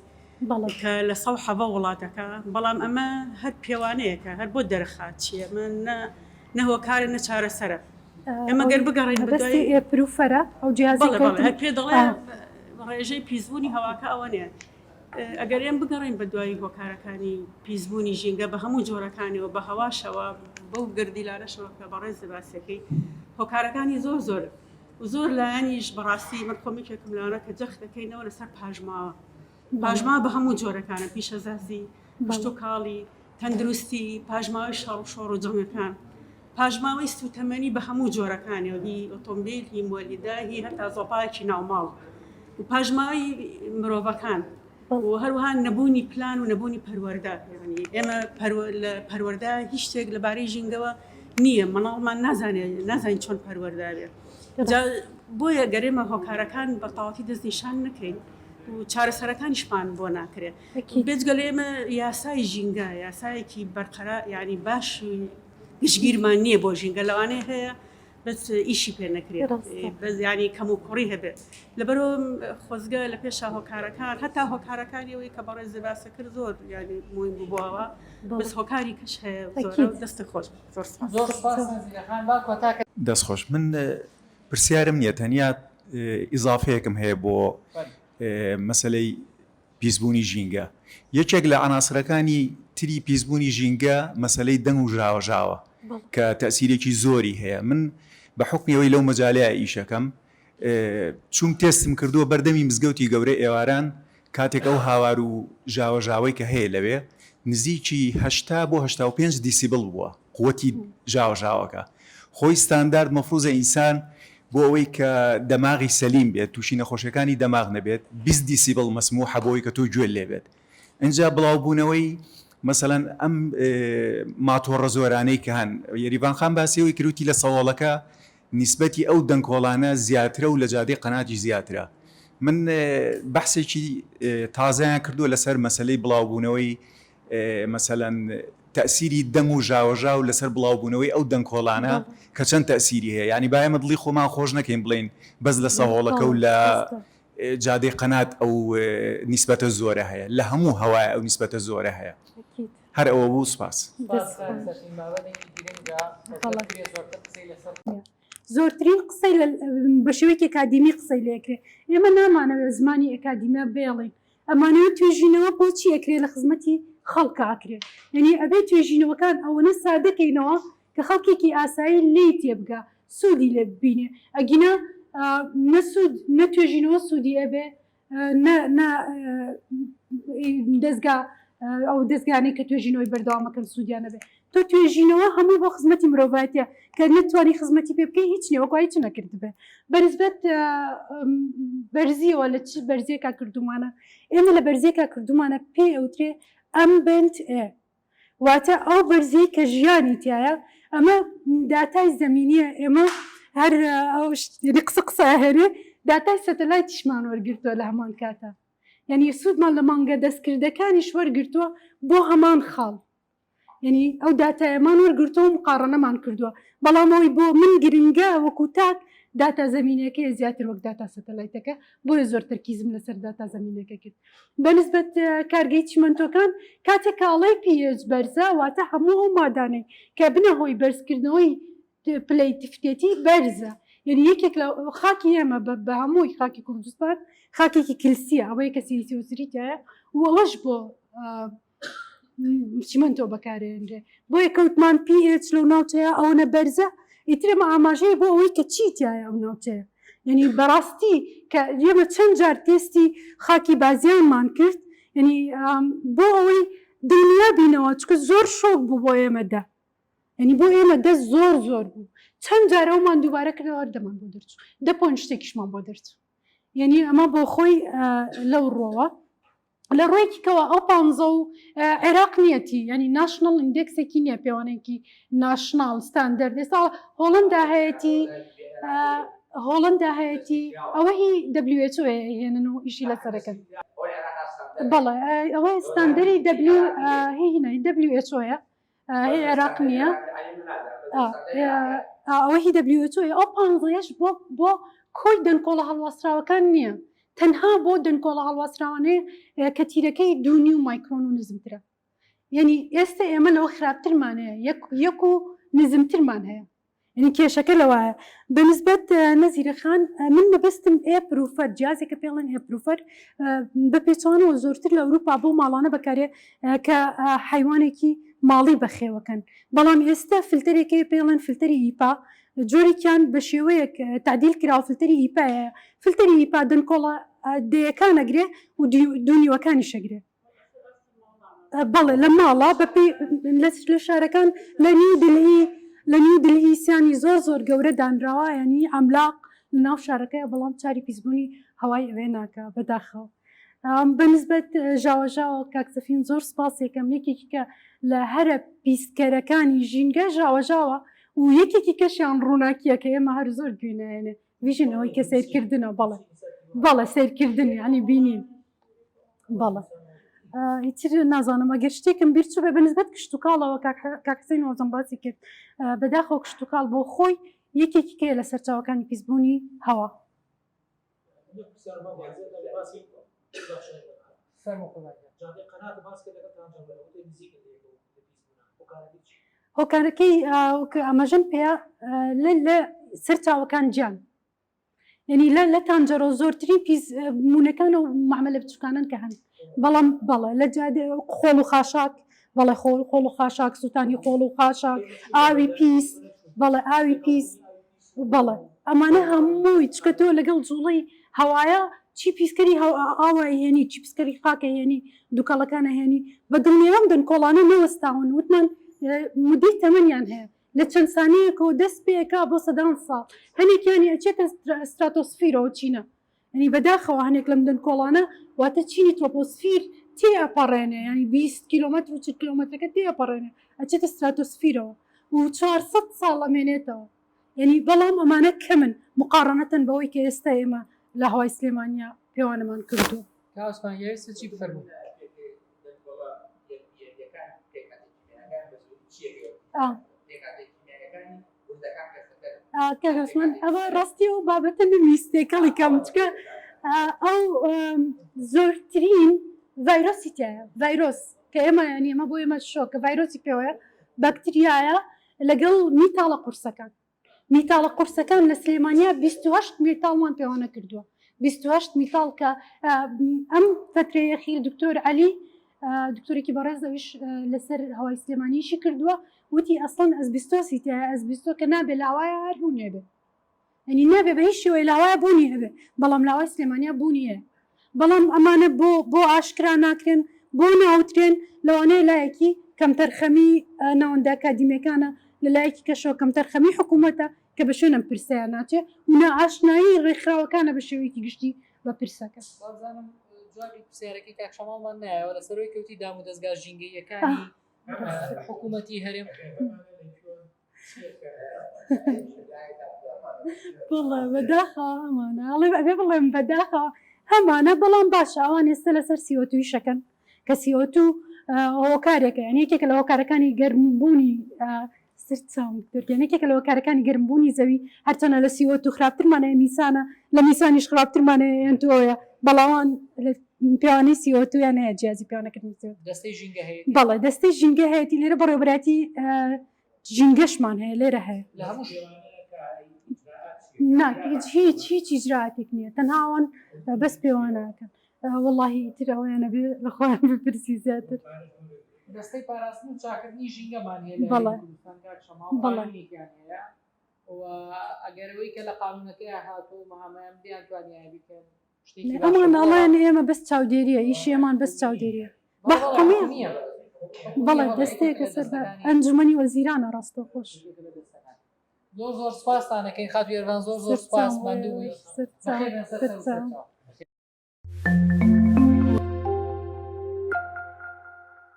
کە لە 117 وڵاتەکە بەڵام ئەمە هەر پێوانەیەکە هەر بۆ دەرخات چییە من نە نە هۆکارە نە چارەسەرە ئێمە گەر بگەڕێین بە دوای proofer ە ئەو جیازی بەڵێ بەڵێ هەر پێ دەڵێ ڕێژەی پیسبوونی هەواکە ئەوە نییە ئەگەر ئێم بگەڕێین بە دوای هۆکارەکانی پیسبوونی ژینگە بە هەموو جۆرەکانیەوە بە هەواشەوە بەو گردیلانەشەوە کە بەڕێز باسەکەی هۆکارەکانی زۆر زۆر و زۆر لایەنیش بەڕاستی من خۆم یەکێکم لەوانە کە جەخت دەکەینەوە لەسەر پاژماوە پاژماوە بە هەموو جۆرەکانە پیشەسازی کشتوکاڵی تەندروستی، پاشماوەی شەڕ و شۆڕ و جەنگەکان، پاشماوەی سووتەمەنی بە هەموو جۆرەکانیەوە، هی ئۆتۆمبیل، هی مۆلیدە، هی هەتا زۆپایەکی ناوماڵ و پاشماوەی مرۆڤەکان و هەروەها نەبوونی پلان و نەبوونی پەروەردە. یانی ئێمە لە پەروەردە هیچ شتێک لەبارەی ژینگەوە نییە، منداڵمان نازانێت نازانین چۆن پەروەردە بێت. جا بۆیە گەر ئێمە هۆکارەکان بە تەواوەتی دەستنیشان نەکەین و چارەسەرەکانیشمان بۆ ناکرێت. بێجگە لە ئێمە یاسای ژینگە یاسایەکی بەرقەرا یعنی باش گشتگیرمان نییە بۆ ژینگە لەوانەیە هەیە بەس ئیشی پێ نەکرێت بەس ینی کەم و کوڕی هەبێت لەبەرەوە خۆزگە لە پێشا هۆکارەکان هەتا هۆکارەکانی ئەوەی کە بەڕێز باسە کرد زۆر ینی مویم بوو بۆەوە بەس هۆکاری کەش هەیە زۆر دەست خۆش زۆر زۆر سپاس نەزیرە خان با کۆتا دەست خۆش من پرسیارم نییە تەنیا ئیزافەیەکم هەیە بۆ مەسەلەی پیسبوونی ژینگە، یەکێک لە عەناسرەکانی تری پیسبوونی ژینگە مەسەلەی دەنگ و ژاوەژاوە کە تەئسیرێکی زۆری هەیە من بە حوکمی ئەوەی لەو مەجالەیا ئیشەکەم چووم تێستم کردووە بەردەمی مزگەوتی گەورە ئێواران کاتێک ئەو هاوار و ژاوەژاوەی کە هەیە لەوێ نزیکی 80 بۆ 85 دیسیبڵ بووە قوتی ژاوەژاوەکە خۆی ستاندارد مەفروزە ئینسان بۆ ئەوەی کە دەماغی سەلیم بێت توشی نەخۆشیەکانی دەماغ نەبێت 20 دیسیبڵ مەسموحە بۆ ئەوەی کە تۆ گوێت لێ بێت ئینجا بڵاوبوونەوەی مەسەلەن ئەم ماتۆڕە زۆرانەی کە هەن یەریڤان خان باسی ئەوەی کرد وتی لە سەوەڵەکە نیسبەتی ئەو دەنکۆڵانە زیاترە و لە جادەی قەناتیش زیاترە من بەحسێکی تازەیان کردووە لەسەر مەسەلەی بڵاوبوونەوەی مەسەلەن تەئسیری دەنگ و ژاوەژاو لەسەر بڵاوبوونەوەی ئەو دەنکۆڵانە کە چەند تەئسیری هەیە یانی با ئێمە دڵی خۆمان خۆش نەکەین بڵێین بەس لە سەهۆڵەکە و لە. جادەی قەنات ئەو نیسبەتە زۆرە هەیە، لە هەموو هەوایە ئەو نیسبەتە زۆرە هەیە. هەر ئەوە بوو سوپاس. سوپاس کاک سەفین بابەتێکی گرنگە دەکرێ زۆرتر قسەی لەسەر بکرێ. زۆرترین قسەی بە شێوەیەکی ئەکادیمی قسەی لێکرێ ئێمە نامانەوێت زمانی ئەکادیمیا بێڵین ئەمانەوێت توێژینەوە بۆچی ئەکرێ لە خزمەتی خەڵکا ئەکرێ یعنی ئەبێ توێژینەوەکان ئەوەنە سادەکەینەوە کە خەڵکێکی ئاسایی لێی تێبگا سوودی لێ ببینێ ئەگینا نە سوود نە توێژینەوە سوودی ئەبێ نە نە دەزگا ئەو دەزگانەی کە توێژینەوەی بەردەوامەکەن سوودیان نەبێ تۆ توێژینەوە هەموو بۆ خزمەتی مرۆڤایەتە کە نەتوانی خزمەتی پێ بکەی هیچ نییە وەکو هیچ نەکردبێ بەنسبەت بەرزیەوە لە چ بەرزیەکە کردومانە ئێمە لە بەرزیەکە کردومانە پێ ئەوترێ ئەم بنت ئێ واتە ئەو بەرزیەی کە ژیانی تایە ئەمە داتای زەمینیە ئێمە هەر ئەو قسە قسە هێنێ داتای سەتەلایتیشمان وەرگرتووە لە هەمان کاتە یعنی سوودمان لە مانگە دەستکردەکانیش وەرگرتووە بۆ هەمان خاڵ یعنی ئەو داتایەمان وەرگرتووە و مقاڕەنەمان کردووە بەڵام ئەوەی بۆ من گرنگە وەکو تاک داتا زەمینەکەی زیاتر وەک داتا سەتەلایتەکە بۆیە زۆر تەرکیزم لەسەر داتا زەمینەکە کرد بەنسبەت کارگەی چیمەنتۆکان کاتێک کاڵای pH بەرزە واتە هەموو ئەو مادانەی کە بنە هۆی بەرزکردنەوەی پلەی تفتێتی بەرزە یعنی یەکێک لە خاکی ئێمە بە هەمووی خاکی کوردستان خاکێکی کلسیە ئەوەیە کە سیسیوسری تایە و ئەوەش بۆ چیمەنتۆ بەکارێنرێ بۆیە کەوتمان pH لەو ناوچەیە ئەوەنە بەرزە ئیتر ئەمە ئاماژەیە بۆ ئەوەی کە چی تایە ئەو ناوچەیە یعنی بەڕاستی کە ئێمە چەند جار تێستی خاکی بازیانمان کرد یعنی بۆ ئەوەی دڵنیا بینەوە چکە زۆر شۆک بوو بۆ ئێمە دە یعنی بۆ ئێمە دە زۆر زۆر بوو چەند جار ئەومان دووبارە کردەوە هەر دەمان بۆ دەرچوو دە point شتێکیشمان بۆ دەرچوو یعنی ئەمە بۆ خۆی لەو ڕۆوە لە ڕوویەکی کەوە ئەو پانزە و عێراق نیەتی ینی national index ێکی نییە پێوانێکی national standard ئێستا هۆڵندا هەیەتی هۆڵندا هەیەتی ئەوە هی WHO هێنن و ئیشی لەسەرەکەن بەڵێ ئەوە ستاندەری W هی WHO یە هی عێراق نییە ئەوە هی WHO ئەو پانزەیەش بۆ بۆ کۆی دەنکۆڵە هەڵواسراوەکان نییە تەنها بۆ دەنکۆڵە هەڵواسراوانەیە کە تیرەکەی دوونی و مایکرۆن و نزمترە یعنی ئێستا ئێمە لەوە خراپترمان هەیە یەک یەک و نزمترمان هەیە یعنی کێشەکە لەوایە بەنسبەت نەزیرە خان من مەبەستم air purifier جیازێکە پێڵێن air purifier بە پێچوانەوە زۆرتر لە ئەوروپا بۆ ماڵانە بەکارێ کە حیوانێکی ماڵی بەخێوەکەن بەڵام ئێستا فلتەرێکی پێڵێن فلتەری HEPA جۆرێکیان بە شێوەیەک تعدیل کراوە فلتەری HEPA یە فلتەری HEPA دەنکۆڵە دەیەکان ئەگرێ و دوونیوەکانی شەگرێ بەڵێ لە ماڵە بەپێی لە شارەکان لە نیو دلهی لە نیو دلهی سیانی زۆر زۆر گەورە دانراوە ینی عەملاق لە ناو شارەکەی بەڵام چاری پیسبوونی هەوای ئەوێ ناکە بەداخەوە بەنسبەت ژاوەژاوە کاک سەفین زۆر سپاس یەکەم یەکێکی کە لە هەرە پیسکەرەکانی ژینگە ژاوەژاوە و یەکێکی کەشیان ڕووناکیە کە ئێمە هەر زۆر گوێ نایەنێ vision ئەوەی کە سەیرکردنە بەڵێ بەڵێ سەیرکردن یعنی بینین بەڵێ ئیتر نازانم ئەگەر شتێکم بیر چوو بێ بەنسبەت کشتتوکاڵەوە کاک حسین وەزم باسی کرد بەداخەوە کشتتوکاڵ بۆ خۆی یەکێکی کەیە لە سەرچاوەکانی پیسبوونی هەوا. هۆکارەکەی ئاماژەم پێیە لە سەرچاوەکان جیان یعنی لە لە تانجەرۆ زۆرترین پیس مونەکان و معاملە بچوکانن کە هەن بەڵام بەڵێ لە جادێ خۆڵ و خاشاک بەڵێ خۆڵ خۆڵ و خاشاک سووتانی خۆڵ و خاشاک ئاوی پیس بەڵێ ئاوی پیس بەڵێ ئەمانە هەمووی چکە تۆ لەگەڵ جوڵەی هەوایە چی پیسکەری ئاوە هێنی چی پیسکەری خاکە هێنی دوکەڵەکانە هێنی بە دڵنیام دەنکۆڵانە نەوەستاون وتمان مدەی تەمەنیان هەیە لە چەند سانیەکەوە دەست پێکا بۆ سەدان ساڵ هەنێکیانی ئەچێتە ستراتۆسفیرەوە چینە ینی بەداخەوە هەنێک لەم دەنکۆڵانە واتە چینی ترۆپۆسفیر تێ ئەپەڕێنێ ینی 20 کیلۆمەتر و 40 کیلۆمەترەکە تێ ئەپەڕێنێ ئەچێتە ستراتۆسفیرەوە و 400 ساڵ ئەمێنێتەوە یعنی بەڵام ئەمانە کەمن مقاڕنەتەن بەوەی کە ئێستا ئێمە لە هەوای سلێمانیا پێوانەمان کردو. کاوسمان یاویستە چی بفەرموو؟ کاک عوسمان ئەوە ڕاستی ئەو بابەتە نەمویست تێکەڵی کەم چکە. ئەو زۆرترین ڤایرۆسی تایە ڤایرۆس کە ئێمە یانی ئەمە بۆ ئێمە شۆکە ڤایرۆسی پێوەیە بەکتریایە لەگەڵ میتاڵە قورسەکان میتاڵە قورسەکان لە سلێمانیا 28 میتاڵمان پێوانە کردووە 28 میتاڵ کە ئەم فترەیە خیر دکتۆر علی دکتۆرێکی بەڕێز ئەویش لەسەر هەوای سلێمانیشی کردووە وتی ئەسڵەن ئەسبیستۆسی تایە ئەسبیستۆ کە نابێ لاوایە هەر بوونێ بێ یعنی نابێ بە هیچ شێوەیە لاوایە بوونی هەبێ بەڵام لاوای سلێمانیا بوونی هەیە بەڵام ئەمانە بۆ بۆ ئاشکرا ناکرێن بۆ ناوترێن لەوانەیە لایەکی کەمتەرخەمی ناوەندە ئەکادیمیەکانە لە لایەکی کەشەوە کەمتەرخەمی حکوومەتە کە بە شوێنم پرسەیان ناچێ و نائاشنایی ڕێکخراوەکانە بە شێوەیەکی گشتی بە پرسەکە. وابزانم جوابی پرسیارەکەی کاک شەماڵمان نایەوە لەسەرەوەی کەوتی دامودەزگا ژینگەییەکانی حکوومەتی هەرێم بەڵێ بەداخەوە ئەمانە ئەڵێ ئەبێ بڵێم بەداخەوە هەمانە بەڵام باشە ئەوان ئێستا لەسەر سیۆتوی شەکەن کە سیۆتو هۆکارێکە یعنی یەکێکە لە هۆکارەکانی گەرمبوونی سەرچاوم دکتۆر یەکێکە لە هۆکارەکانی گەرمبوونی زەوی هەرچەنە لە سیۆتو خراپترمانە میسانە لە میسانیش خراپترمانە یان تۆیە بەڵاوان پێوانەی سیۆتویان هەیە جیازی پێوانەکردنی سیۆتو دەستەی ژینگە هەیە بەڵێ دەستەی ژینگە هەیەتی لێرە بەڕێوەبەرایەتی ژینگەشمان هەیە لێرە هەیە لە هەموو نا هیچ هیچ هیچ ئیجراتێک نییە تەنها ئەوان بەس پێوانەکەن وەڵاهی ئیتر ئەوەیان ئەبێ لە خۆیان بپرسی زیاتر دەستەی پاراستن و چاکردنی ژینگەمان هەیە لە بەڵێ. هەرێمی کوردستان کاک شەماڵ بەڵێ. قانونێکیان هەیە و ئەگەر ئەوەی کە لە قانونەکەیا هاتووە و مەهامەیان بیان توانیایە بیکەن شتێکی باشە ئەمان بەڵام ئەڵێن ئێمە بەس چاودێریە ئیشی ئەمان بەس چاودێریە بە بەڵێ بەڵێ حکومیە حکومیە بەڵێ حکومیە بەڵێ یەکێکە دەستەیەکە لە سەر بە دەستەکانی ئەنجومەنی وەزیرانە ڕاستەوخۆش یەکێکە لە دەستەکانی زۆر زۆر سپاستان ئەکەین خاتوو یەرڤان زۆر زۆر سەرچاوم سپاس بۆ ماندوو بووی ئێوەش سەرچاوم بەخێر بێن سەر سەر و سەرچاوم سەرچاو.